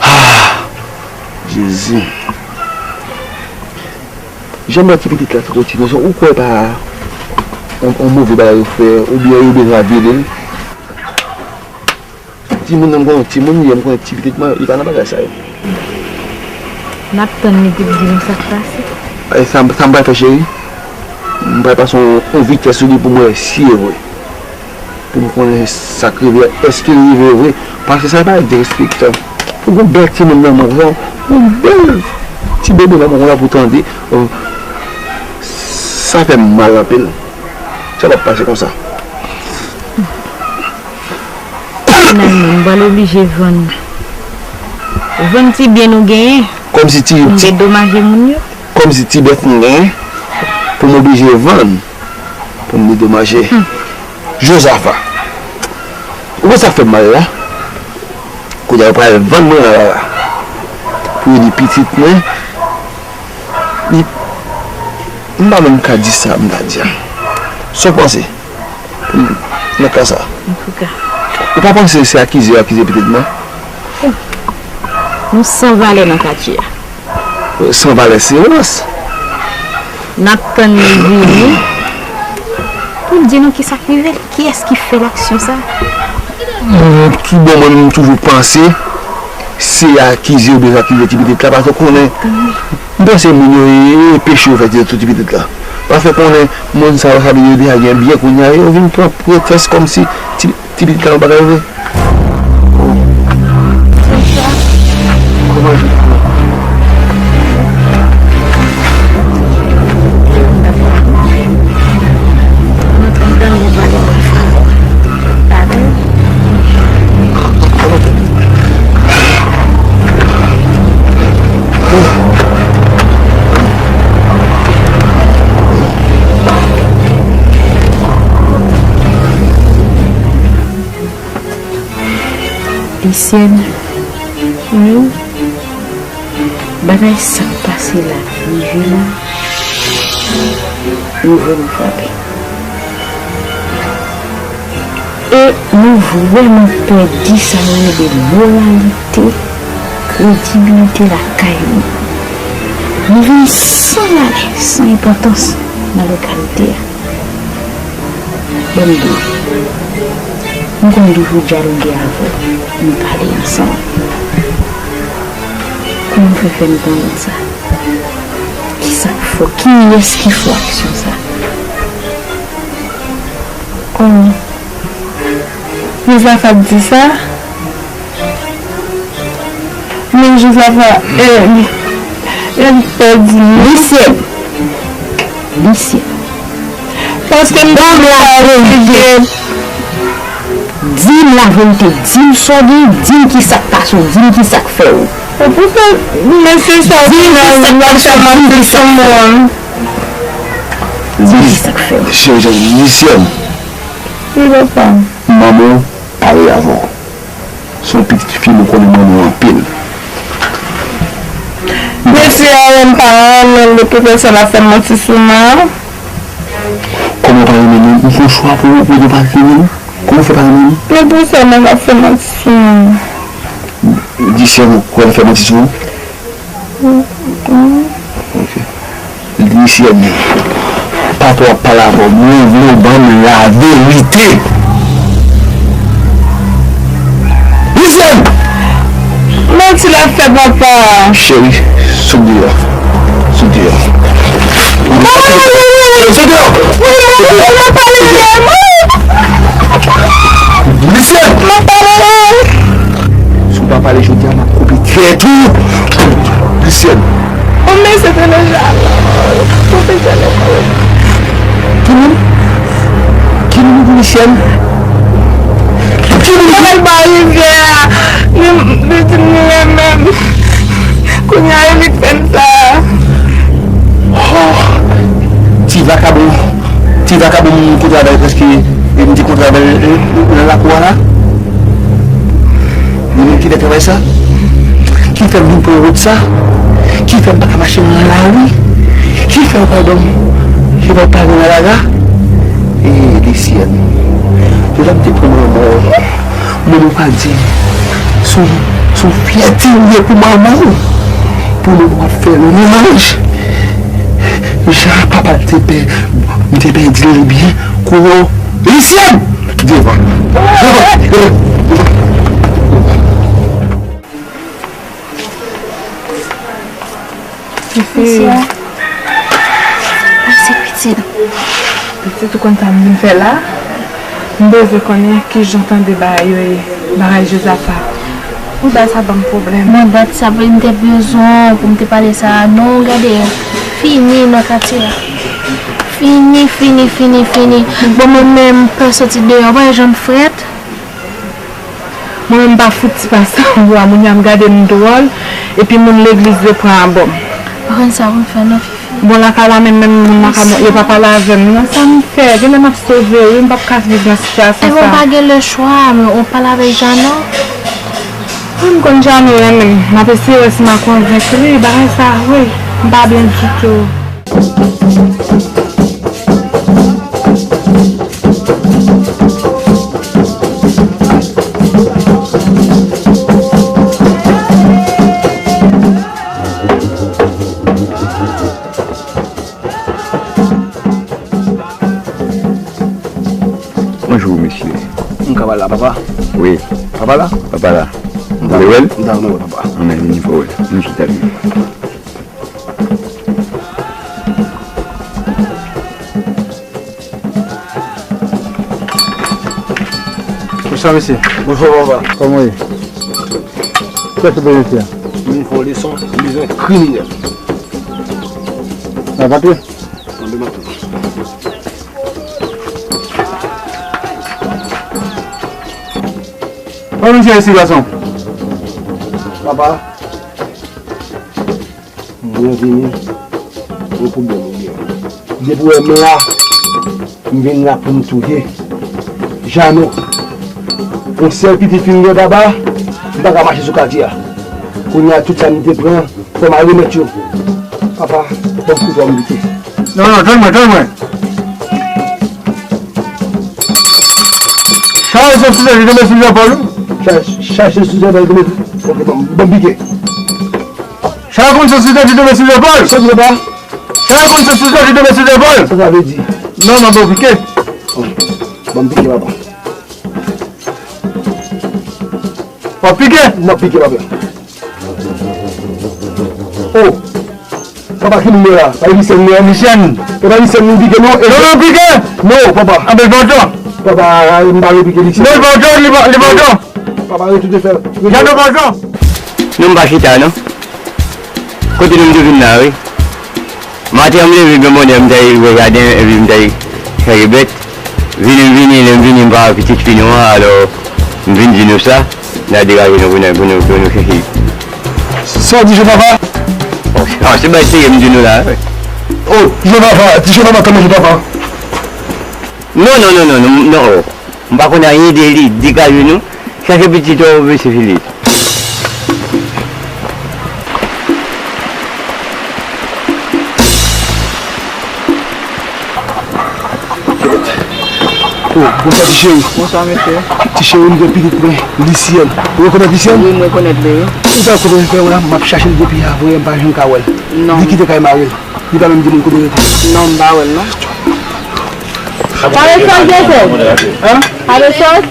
Ah, Jezi. Jan m wè ti pitit la trotine, ou kwè pa yon, yon move bagay yo fè, oubyen yo bezwen ap vyole l? Timoun nan, m konnen timoun li ye, m konnen ti pitit mwen, li pa nan bagay sa yo. N ap tann li pou l di nou sa k pase. E sa, sa m pral fè, cheri? M pral pase yon, yon vitès sou li pou m wè si e vre. Pou m konnen sa k rive, èske l rive vre. Paske sa pa derespektan. Ou gon bèl timoun nan men w, yon bèl ti bebe nan men w la pou tande. Oh, sa fè m mal anpil. Sa p ap pase konsa. Finalman, m pral oblije vann. Vann ti byen nou genyen. Kòmsi ti, pou m ti, dedomaje moun yo. Kòmsi ti bèf m genyen pou m oblije vann pou m dedomaje. Hmm. Jozafa, ou wè sa k fè m mal la? Kounye a yo pral vann mwen la, la, la. Pou yo di pitit mwen, li, m pa menm ka di sa m ta di a. Sa w panse? Nan ka sa. Antouka. Ou pa panse se akize yo akize pitit mwen? Nou san valè nan katye a. San valè se rans. N ap tann li vini pou l di nou kisa k rive l, kiyès ki fè l aksyon sa. Mwen, toubon, mwen menm, m toujou panse se akize oubyen akize ti pitit la, paske w konnen, m panse moun yo, e, e peche yo fè ti, ti pitit la. Pa fè konnen moun sa yo, sa vle di yo deja gen byen kounye a, yo vin pran pretès kòmsi ti, ti pitit la yon bagay vre. Lisyèn, wi, bagay sa k pase la, rive la, nou vrèman frape. E nou vrèman pèdi sa yo rele moralite, kredibilite lakay nou. Nou vin san valè, san enpòtans nan lokalite a. Ban m di w, m konn toujou dyaloge avè w, nou pale ansanm. Kòman w fè fè m konn sa? Kisa k fè w? Kiyès ki fè w aksyon sa? Oh. Jozafa t di sa? Men Jozafa, e, e, li pèdi li. Lisyèn. Lisyèn. Paske m di m laverite. Di m laverite. Di m sa w gen, di m kisa k pase w, di m kisa k fè w. Poukisa mesye sa w di m la, l ap fè manti sou mwen? Di m kisa k fè w. Cheri, cheri, Lisyèn. Wi, papa. Manman w pale avè w. Se yon pitit fi, nou konnen manman w anpil. Mesye a, m pa renmen l, de tout fason, l ap fè manti sou mwen. Kòman w pa renmen li? Ou fè yon chwa pou, pou nou pa renmen li? Kòman w fè pa renmen li? Men poukisa mwen ap fè manti sou mwen? Lisyèn, ou kwè l fè manti sou ou? Ok. Lisyèn, pa twò ap pale avè w. Mwen vle w ban m laverite. Lisyèn! Manti l ap fè, papa. Cheri, sot deyò. Sot deyò. Sot deyò. Lisyèn! Si w pa pale jodi a, m ap koupe tèt ou. Lisyèn. Yon mesye te nan jalouzi. Pwofesè Lèmòl. Ki moun? Ki moun pou Lisyèn? Ki moun? Mwen al ba rivyè a. Li, li di m li renmen m. Kounye a, li vin fè m sa. Oh! Ti vakabon. Ti vakabon m kontre avè l prèske, e m te kontre avè l, e, nan lakou a la. Li menm ki fè travay sa? Ki fè m vin pran wout sa? Ki fè m pa ka mache nan lari? Ki fè w pa ban m, ki fè w pa gen lalaga? E Lisyèn, deja m te pran manman w. Manman w pa di, se yon, se yon fyète l ye pou manman w. Pou nou ap fè lwanj. Jan papa l te pè, m te pèdi l byen, kouran. Lisyèn! Devan. Devan. Devan. Mesye. Mesye. Ase pitit. Pitit, ou konn sa m vin fè la? M bezwen konnen kijan w tande bagay yo ye, bagay Jozafa. Ou bay sa ban m pwoblèm. Mwen, dat sa pou m te bezwen pou m te pale sa a. Non, gade, fini nan katye a. Fini, fini, fini, fini. Bon, mwen menm, pè soti deyò, mwen janm frèt. Mwen menm m pa fout ti pa sa m vwa moun y ap gade m dwòl, epi moun legliz yo pran abò m. Pa konn sa pou m fè non, Fifi. Bon, lakay la menm, menm moun lakay mwen, yo pa pale avè m non. Sa m fè? Genlè m ap sove wi, m p ap ka viv nan sitiyasyon sa. Ebyen, ou pa gen lechwa, men ou pale avèk Jano. Wi, m konn Jano renmen m. M ap eseye wè si m a konvenk li, bagay sa, wi, m pa byen ditou. Bonjou, mesye. M ka pale la, papa? Wi. Papa la? Papa la. M ta, ou vle wè l? M ta renmen wè papa. Anben, vini fò wè l. Vin chita byen. Bonswa, mesye. Bonswa, papa. Kòman w ye? Kiyès ou bezwen isit la? M vin fè yon leson, m bezwen kriminèl. N ap antre? Antre, m antre. Kòman misye resi, gason? Papa, mwen vini, yon pwoblèm ou gen. Depi w wè m la, m vin la pou m touye Jano. Yon sèl pitit fi m gen, papa, m pa ka mache sou katye a. Kounye a, tout sa m te pran, fò m al remèt yo. Papa, ban m kouto a m bite. Non, non, tann mwen, tann mwen. Chaje se sou tèt li tonbe sou zepòl ou? Chaje, chaje se sou tèt li tonbe sou, ok, ban m, ban m pike. Chaje konn se sou tèt li tonbe sou zepòl? Sa vle pa? Chaje konn se sou tèt li tonbe sou zepòl? Sa sa vle di? Non, non, ban m pike. Ban m pike, papa. W ap pike? M ap pike, papa. Oh! Papa, ki moun ye la? Pa Lisyèn non? Lisyèn. E pa Lisyèn nou pike non? E non, nou pike? Non, papa. Anben, pòtò. Papa, m pa vle pike Lisyèn. Non, pòtò, li pa, li pòtò. Papa, rete de fè. Jan nou pòtò. Non, m pa chita non. Kote nou m te vin la, wi. Maten an, m leve byen bonè, m t al wè jaden, epi m t al chanje bèt. Vini, m vini, lè m vini, m pa wè pitit fi nou an, alò, m vin di nou sa, n a degaje nou pou nou, pou nou, pou nou chèche. Sa w di, Jozèfa? Bon, se, se bay serye m di nou la, wi. Oh, Jozèfa, di Jozèfa, kòman Jozèfa? Non, non, non, non, non, non, oh. M pa konn anyen de li, degaje nou. Chache pitit ou, mesye Filip. Oh, bonswa, ti cheri. Bonswa, mesye. Ti cheri, m gen pitit mwen, Lisyèn. Ou rekonèt Lisyèn? Wi, m rekonèt li, wi. Ou ta konnen fè w la, m ap chache l depi avanyè, m pa janm ka wè l. Non. Li kite kay mari l. Li pa menm di moun kote l rete. Non, m pa wè l, non. Pale sòs, Joseph. Hein? Pale sòs.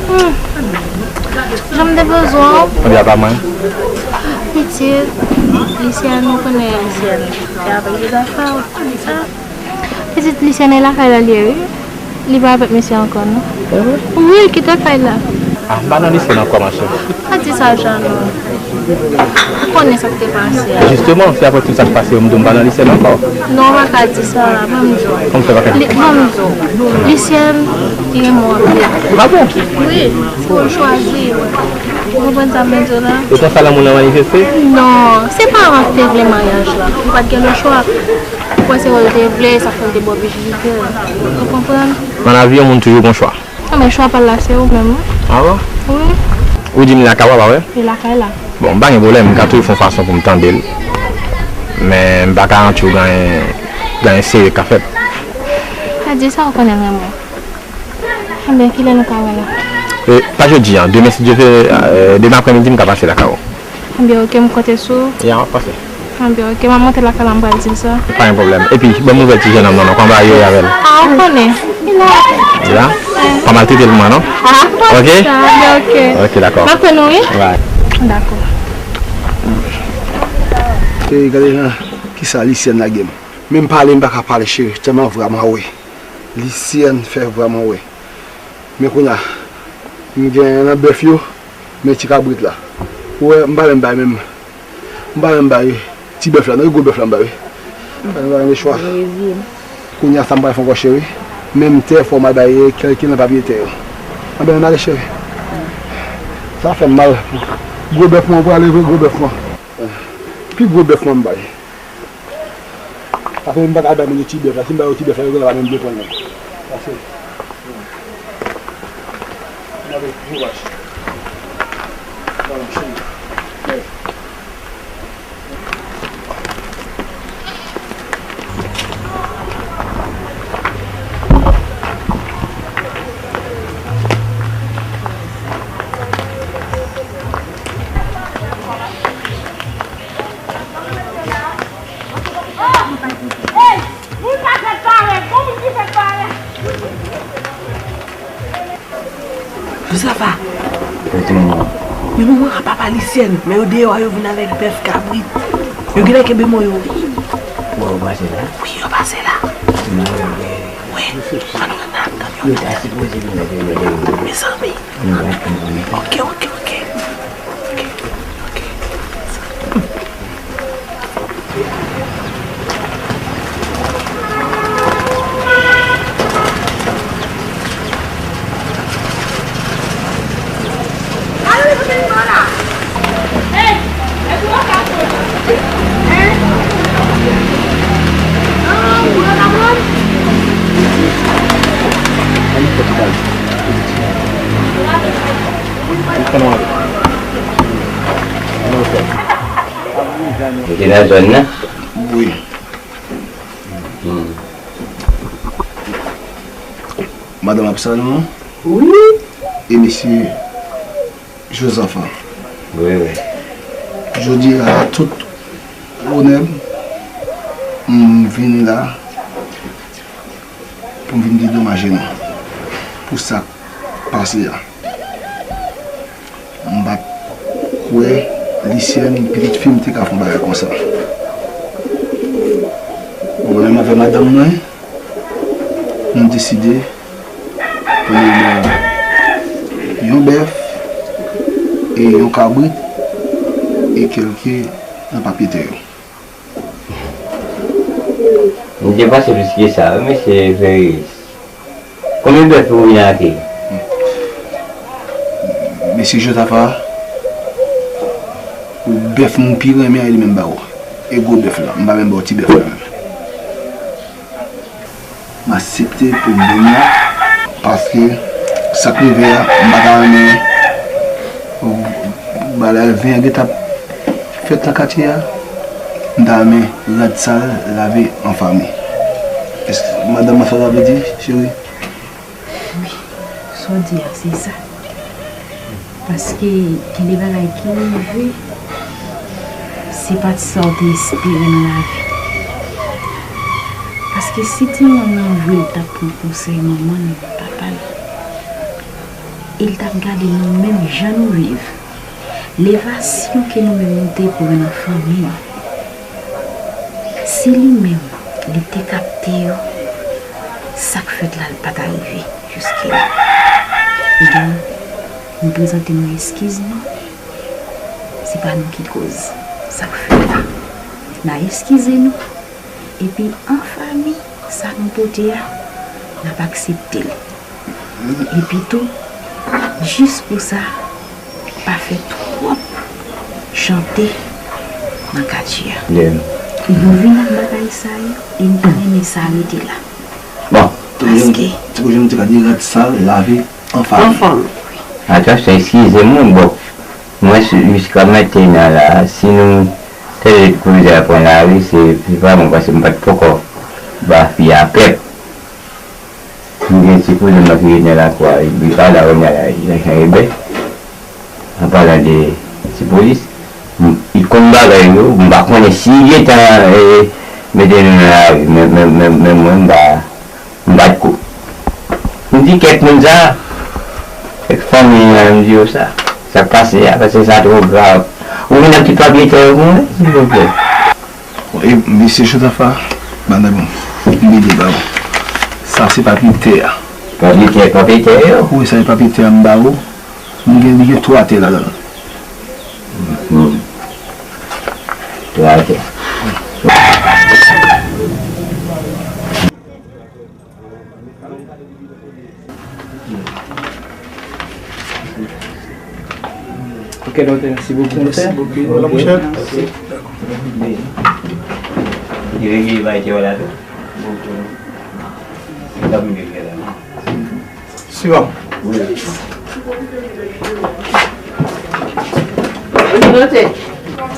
Hmm. Jan m te bezwen w. Konbyen apa mwen? Pitit, Lisyèn, nou konnen Lisyèn. E avèk Jozèfa, ah. Pitit Lisyèn e lakay la l ye, wi. Li pa avèk misye ankò, non. Wi, l kite kay la. Ah, m pa nan Lisyèn ankò, ma chère. Pa di sa, Jano. Ou konnen sa k te pase a. Jisteman, se apre tout sa k pase yo, m di w m pa nan Lisyèn ankò. Non, ou pa ka di sa, ban m di w. Kòman w fè pa ka di? Li, ban m di w. Lisyèn, li renmen w anpil. Ah bon? Wi, fò w chwazi, wi. Ou konprann sa m vle di w la? Ou konn sa lanmou lan manifeste? Non, se paran k te vle maryaj la. Ou pa t gen lechwa. Ou kwè se wè l te vle, sa fè l te ba w vijinite l. Ou konprann? Nan lavi, yon moun toujou gon chwa. Non, men chwa pa l la, se ou menm, wi. Ah bon? Wi. Ou di m lakay w, pa vre? E lakay la. Bon, m pa gen pwoblèm, m ka toujou fè yon fason pou m tande l. Men m pa ka anti w gen, gen serye k ka fèt. Sa di sa ou konnen l renmen w. Ebyen, kilè nou ka wè la? E, pa jodi a, demen, si Dye vle, e, demen aprèmidi, m ka pase lakay ou. Ebyen, oke, m konte sou ou. Ya, w ap pase. Ebyen, oke, m ap monte lakay la, m pral di l sa. Pa gen pwoblèm. Epi, ban m nouvèl ti jennonm nan, non, kòman bagay yo ye avè l? Ah, ou konnen. Li la? Li la? Pa maltrete l pou mwen, non? Ah, oke? Sa, ebyen, oke. Oke, dakò. M ap tann ou, wi. Right. Dakò. Cheri, gade jan kisa Lisyèn lage m. Menm pale, m pa ka pale, cheri, tèlman vwa m anwe. Lisyèn fè vwa m anwe. Men kounye a, m gen nan bèf yo, men ti kabrit la. Ou wè, m pa menm bay menm. M pa menm bay ti bèf la, non, e gwo bèf la m bay, wi. M pa menm bay le chwa. Kounye a, sa m pral fè ankò, cheri? Menm tè, fò m al bay kèlke nan papye tè yo. Anben, m ale, cheri. Sa fè m mal. Gwo bèf mwen, ou prale vre, gwo bèf mwen. Pi gwo bèf mwen m bay. Apre m pa ka al bay moun yo ti bèf la. Si m ba yo ti bèf la, yo genlè pa menm vle pran l menm. Pase. Gade, gwo vach. Gade, cheri. Gade. Hey! Moun pa fèt parèt, gon moun ki fèt parèt. Jozafa. Kote nou? Men manman ak papa Lisyèn, men yo deyò a, yo vin avèk bèf, kabrit. Yo genlè kenbe mò yo, wi. Bon, yo pase la? Wi, yo pase la. Wi, ann nou gade nan kamyon. Yo ta sipoze vin la deyò, deyò. Mezanmi. Ann nou gade kamyon. Oke, oke, oke. Oke, oke. Ou te nan zòn nan? Wi. Hmm. Madanm ap salye nou? Wi. E mesye Jozafa? Wi, wi. Jodi a, tout onè m, m vini la pou m vin dedomaje nou pou sa k pase a. M pa t kwè Lisyèn, pitit fi m, te ka fè yon bagay konsa. Bon, menm avè madanm mwen, nou deside pou nou ba yon bèf e yon kabrit e kèlke nan papye tè yo. M te panse plis ke sa, wi, mesye Ferris. Konbyen bèf ou vin ak li? Mesye Jozafa, bèf m pi renmen an, e li menm ba ou. E gwo bèf la, m pa menm ba ou ti bèf la menm. M aksepte pou m vin la, paske sa k rive a, m pa ta renmen bagay ven an gentan fèt nan katye a. M ta renmen rad sal lave an fanmi. Èske madanm mwen sa w ta vle di, cheri? Wi, sa w di a, se sa. Paske gen de bagay ki rive, se pa t sa w te espere nan lavi. Paske si timoun nan vre l t ap pran konsèy manman l, papa l, e l t ap gade nou menm jan nou viv, levasyon ke nou menm nou te pran nan fanmi nou, si li menm li te kapte yo, sa k fèt la, l pa ta rive jiske la. Ebyen, nou prezante nou eskiz nou. Se pa nou ki koz sa k fèt la. N a eskize nou. Epi an fanmi, sa nou pote a, n ap aksepte l. Epi tou, jis pou sa, pa fè twòp chante nan katye a. Lè Nou vin ak bagay sa yo, e m ta renmen sa rete la. Bon, paske ti koze m te ka di rad sal, lave, anfòm. Anfòm. Atansyon, eskize m, wi, bon. Mwen, si, jiska mentnan la, si nou tande koze a pran lari, se, se pa bon, paske m pa t poko ba fi a pèp. M gen ti kouzin mwen ki rete nan lakou a, li pa la kounye a la, li nan Chan Ebè. An palan de ti polis, m, li konn bagay yo, m pa konnen si li gentan, eh, mete nou nan lari, men, men, men, men mwen, m pa, m pa t ko. M di kèk moun sa, kèk fanmi an, m di yo sa, sa k pase a, paske sa twò grav. Ou vin ak tout papye tè yo pou mwen, silvouplè. E, mesye Chotafa, madanm, m bliye ba ou. Sa se papye tè a. Papye tè, papye tè yo? Wi, sa se papye tè a m ba ou. M gen, li gen twa tè ladan l. Hmm. Twa tè. Ok, doktè, mèsi bokou. Mèsi bokou. Ok. Mèsi. Li regle bagay te wè la tou. Siwa.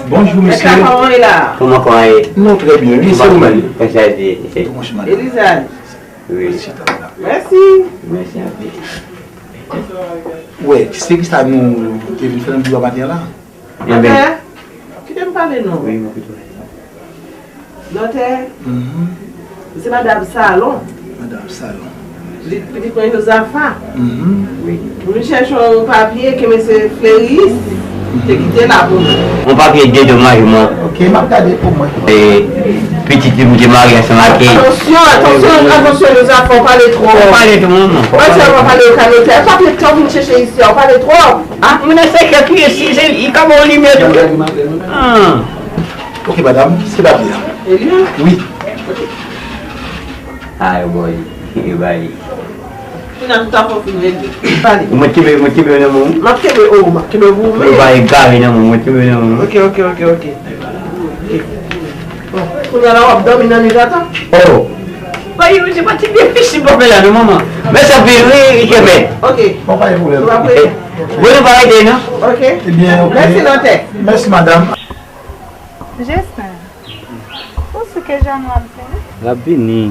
Bonjou, mesye. Kòman, kòman ye? Nou trè byen, wi, se ou menm? Elizad. Wi. Mèsi. Mèsi anpil. Wè, se ki sa nou te vin fè nan biwo a maten an la? Enben. Doktè, kite m pale non. Wi, mwen kite w. Doktè, se madanm Salon. Madanm Salon. Li, li pran Jozafa. Wi. Pou nou chèche yon papye ke mesye Fleris te kite la pou nou. Yon papye dedomajman. Ok, m ap gade pou mwen. E pitit li pou te marye ansanm ak li. Atansyon, atansyon, atansyon, Jozafa, ou pale twòp. Ou pale twòp, manman. Ou pale twòp. Ou pale twòp, ou pale twòp. Papye tan vin chèche isi a, ou pale twòp. Ah, moun nan se kèk li, si se li ka ba w limyè tou. Ah. Ok, madanm, se papye a. E li menm? Wi. Ay, boy, e bay li. Kounye a tout afè w fin regle. Pale. Mwen kenbe, mwen kenbe nan men w. M ap kenbe, oh, m ap kenbe pou ou. Mwen pa egare nan men w, mwen kenbe nan men w. Ok, ok, ok, ok. Bon, kounye a la w ap dòmi nan nwit la tou? Oh. Bay, se pa ti byen difisil pou fè la non, manman. Men sa vin ri, li kenbe. Ok. Bon, pa gen pwoblèm. Nou ap rete. Bon, nou pa rete non. Ok. Ebyen, ok. Mèsi, doktè. Mèsi, madanm. Justin, ou si ke Jeannot ap vini? L ap vini.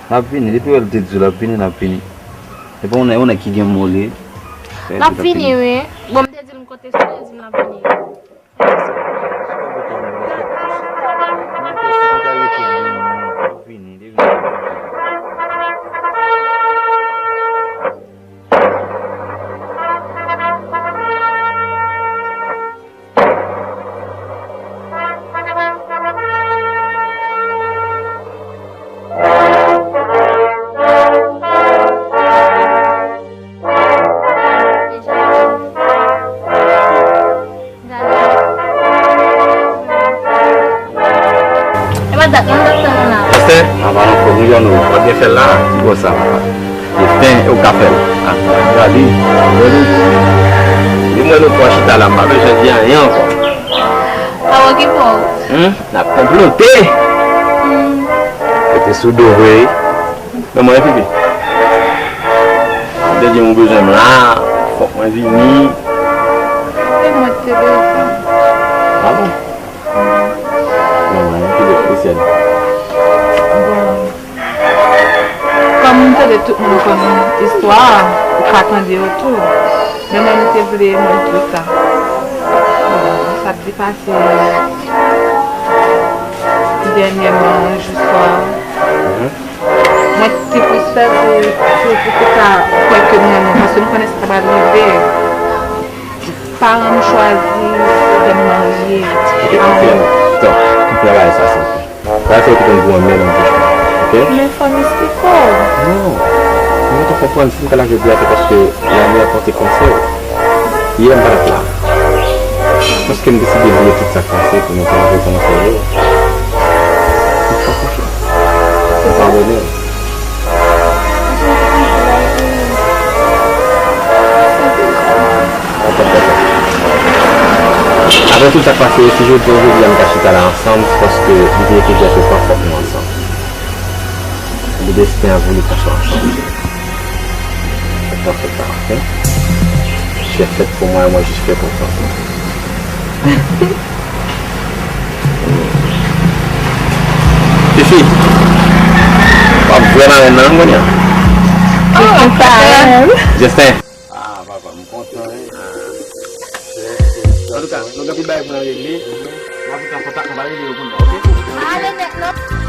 L ap vini. Depi wè l te di w l ap vini, l ap vini. E pa yon nèg, yon nèg ki gen mo li. L ap vini, wi. Bon, m te di l m konte sou li, li di m l ap vini. E pa dat mwen t ap tann ou la. Pastè, anvan nou fò nou jwenn ou. W ap byen fè l la, ti bò sa. Li fen, e w ka fè l. Ah, gade, gade. Li mwen nou fò chita la, m pa bezwen di anyen ankò. Pa okipe w. Hmm, n ap konplote. Hmm. Rete sou do vre. Manman, e pipi. Ou te di m ou bezwen m la, fòk mwen vini. Se mwen ki te bezwen. Ah bon? Manman, e pipi espesyal. Bon. Kòm m tande tout moun konn istwa a, ou ka tande yo tou. Men mwen, m te vle mwen di w sa. Bon, sa k te pase dènyèman, jou swa. Mwen te plis pè se, se pou ki sa kwè ke m renmen, paske m konnen sa ta pral rive. Paran m chwazi fè m marye. Ok, ok, ok. Tonton, kite travay sa, silvouplè. Sa se ou ki konn pou mwen men nan bouch mwen, ok? Men fò m esplike w. Non. Mwen te konprann si m ka la jodi a, se paske lanmè a pòte konsèy. Yè m pa t la. Paske m deside bliye tout sa k pase pou mwen te rantre nan konsèy yo. M fè w konfyans. M padone w. Apre Tout sa k pase yo, si jodi a, jodi a, nou ka chita la ansanm, se paske li te ekri tèt yo, fòk nou ansanm. Li desten an pou li pase ansanm. Sa fèt la, ok? Chè fèt pou mwen, mwen jis fè pou sa. Fifi, w ap vrèman renmen nan, kounye a? Oh, sa. Justin. Ah, papa, m kontan, wi. Antouka, nou gen anpil bagay pou n al regle. N ap pran kontak, nou va regle yo pou nou, ok? Ale nèt, non.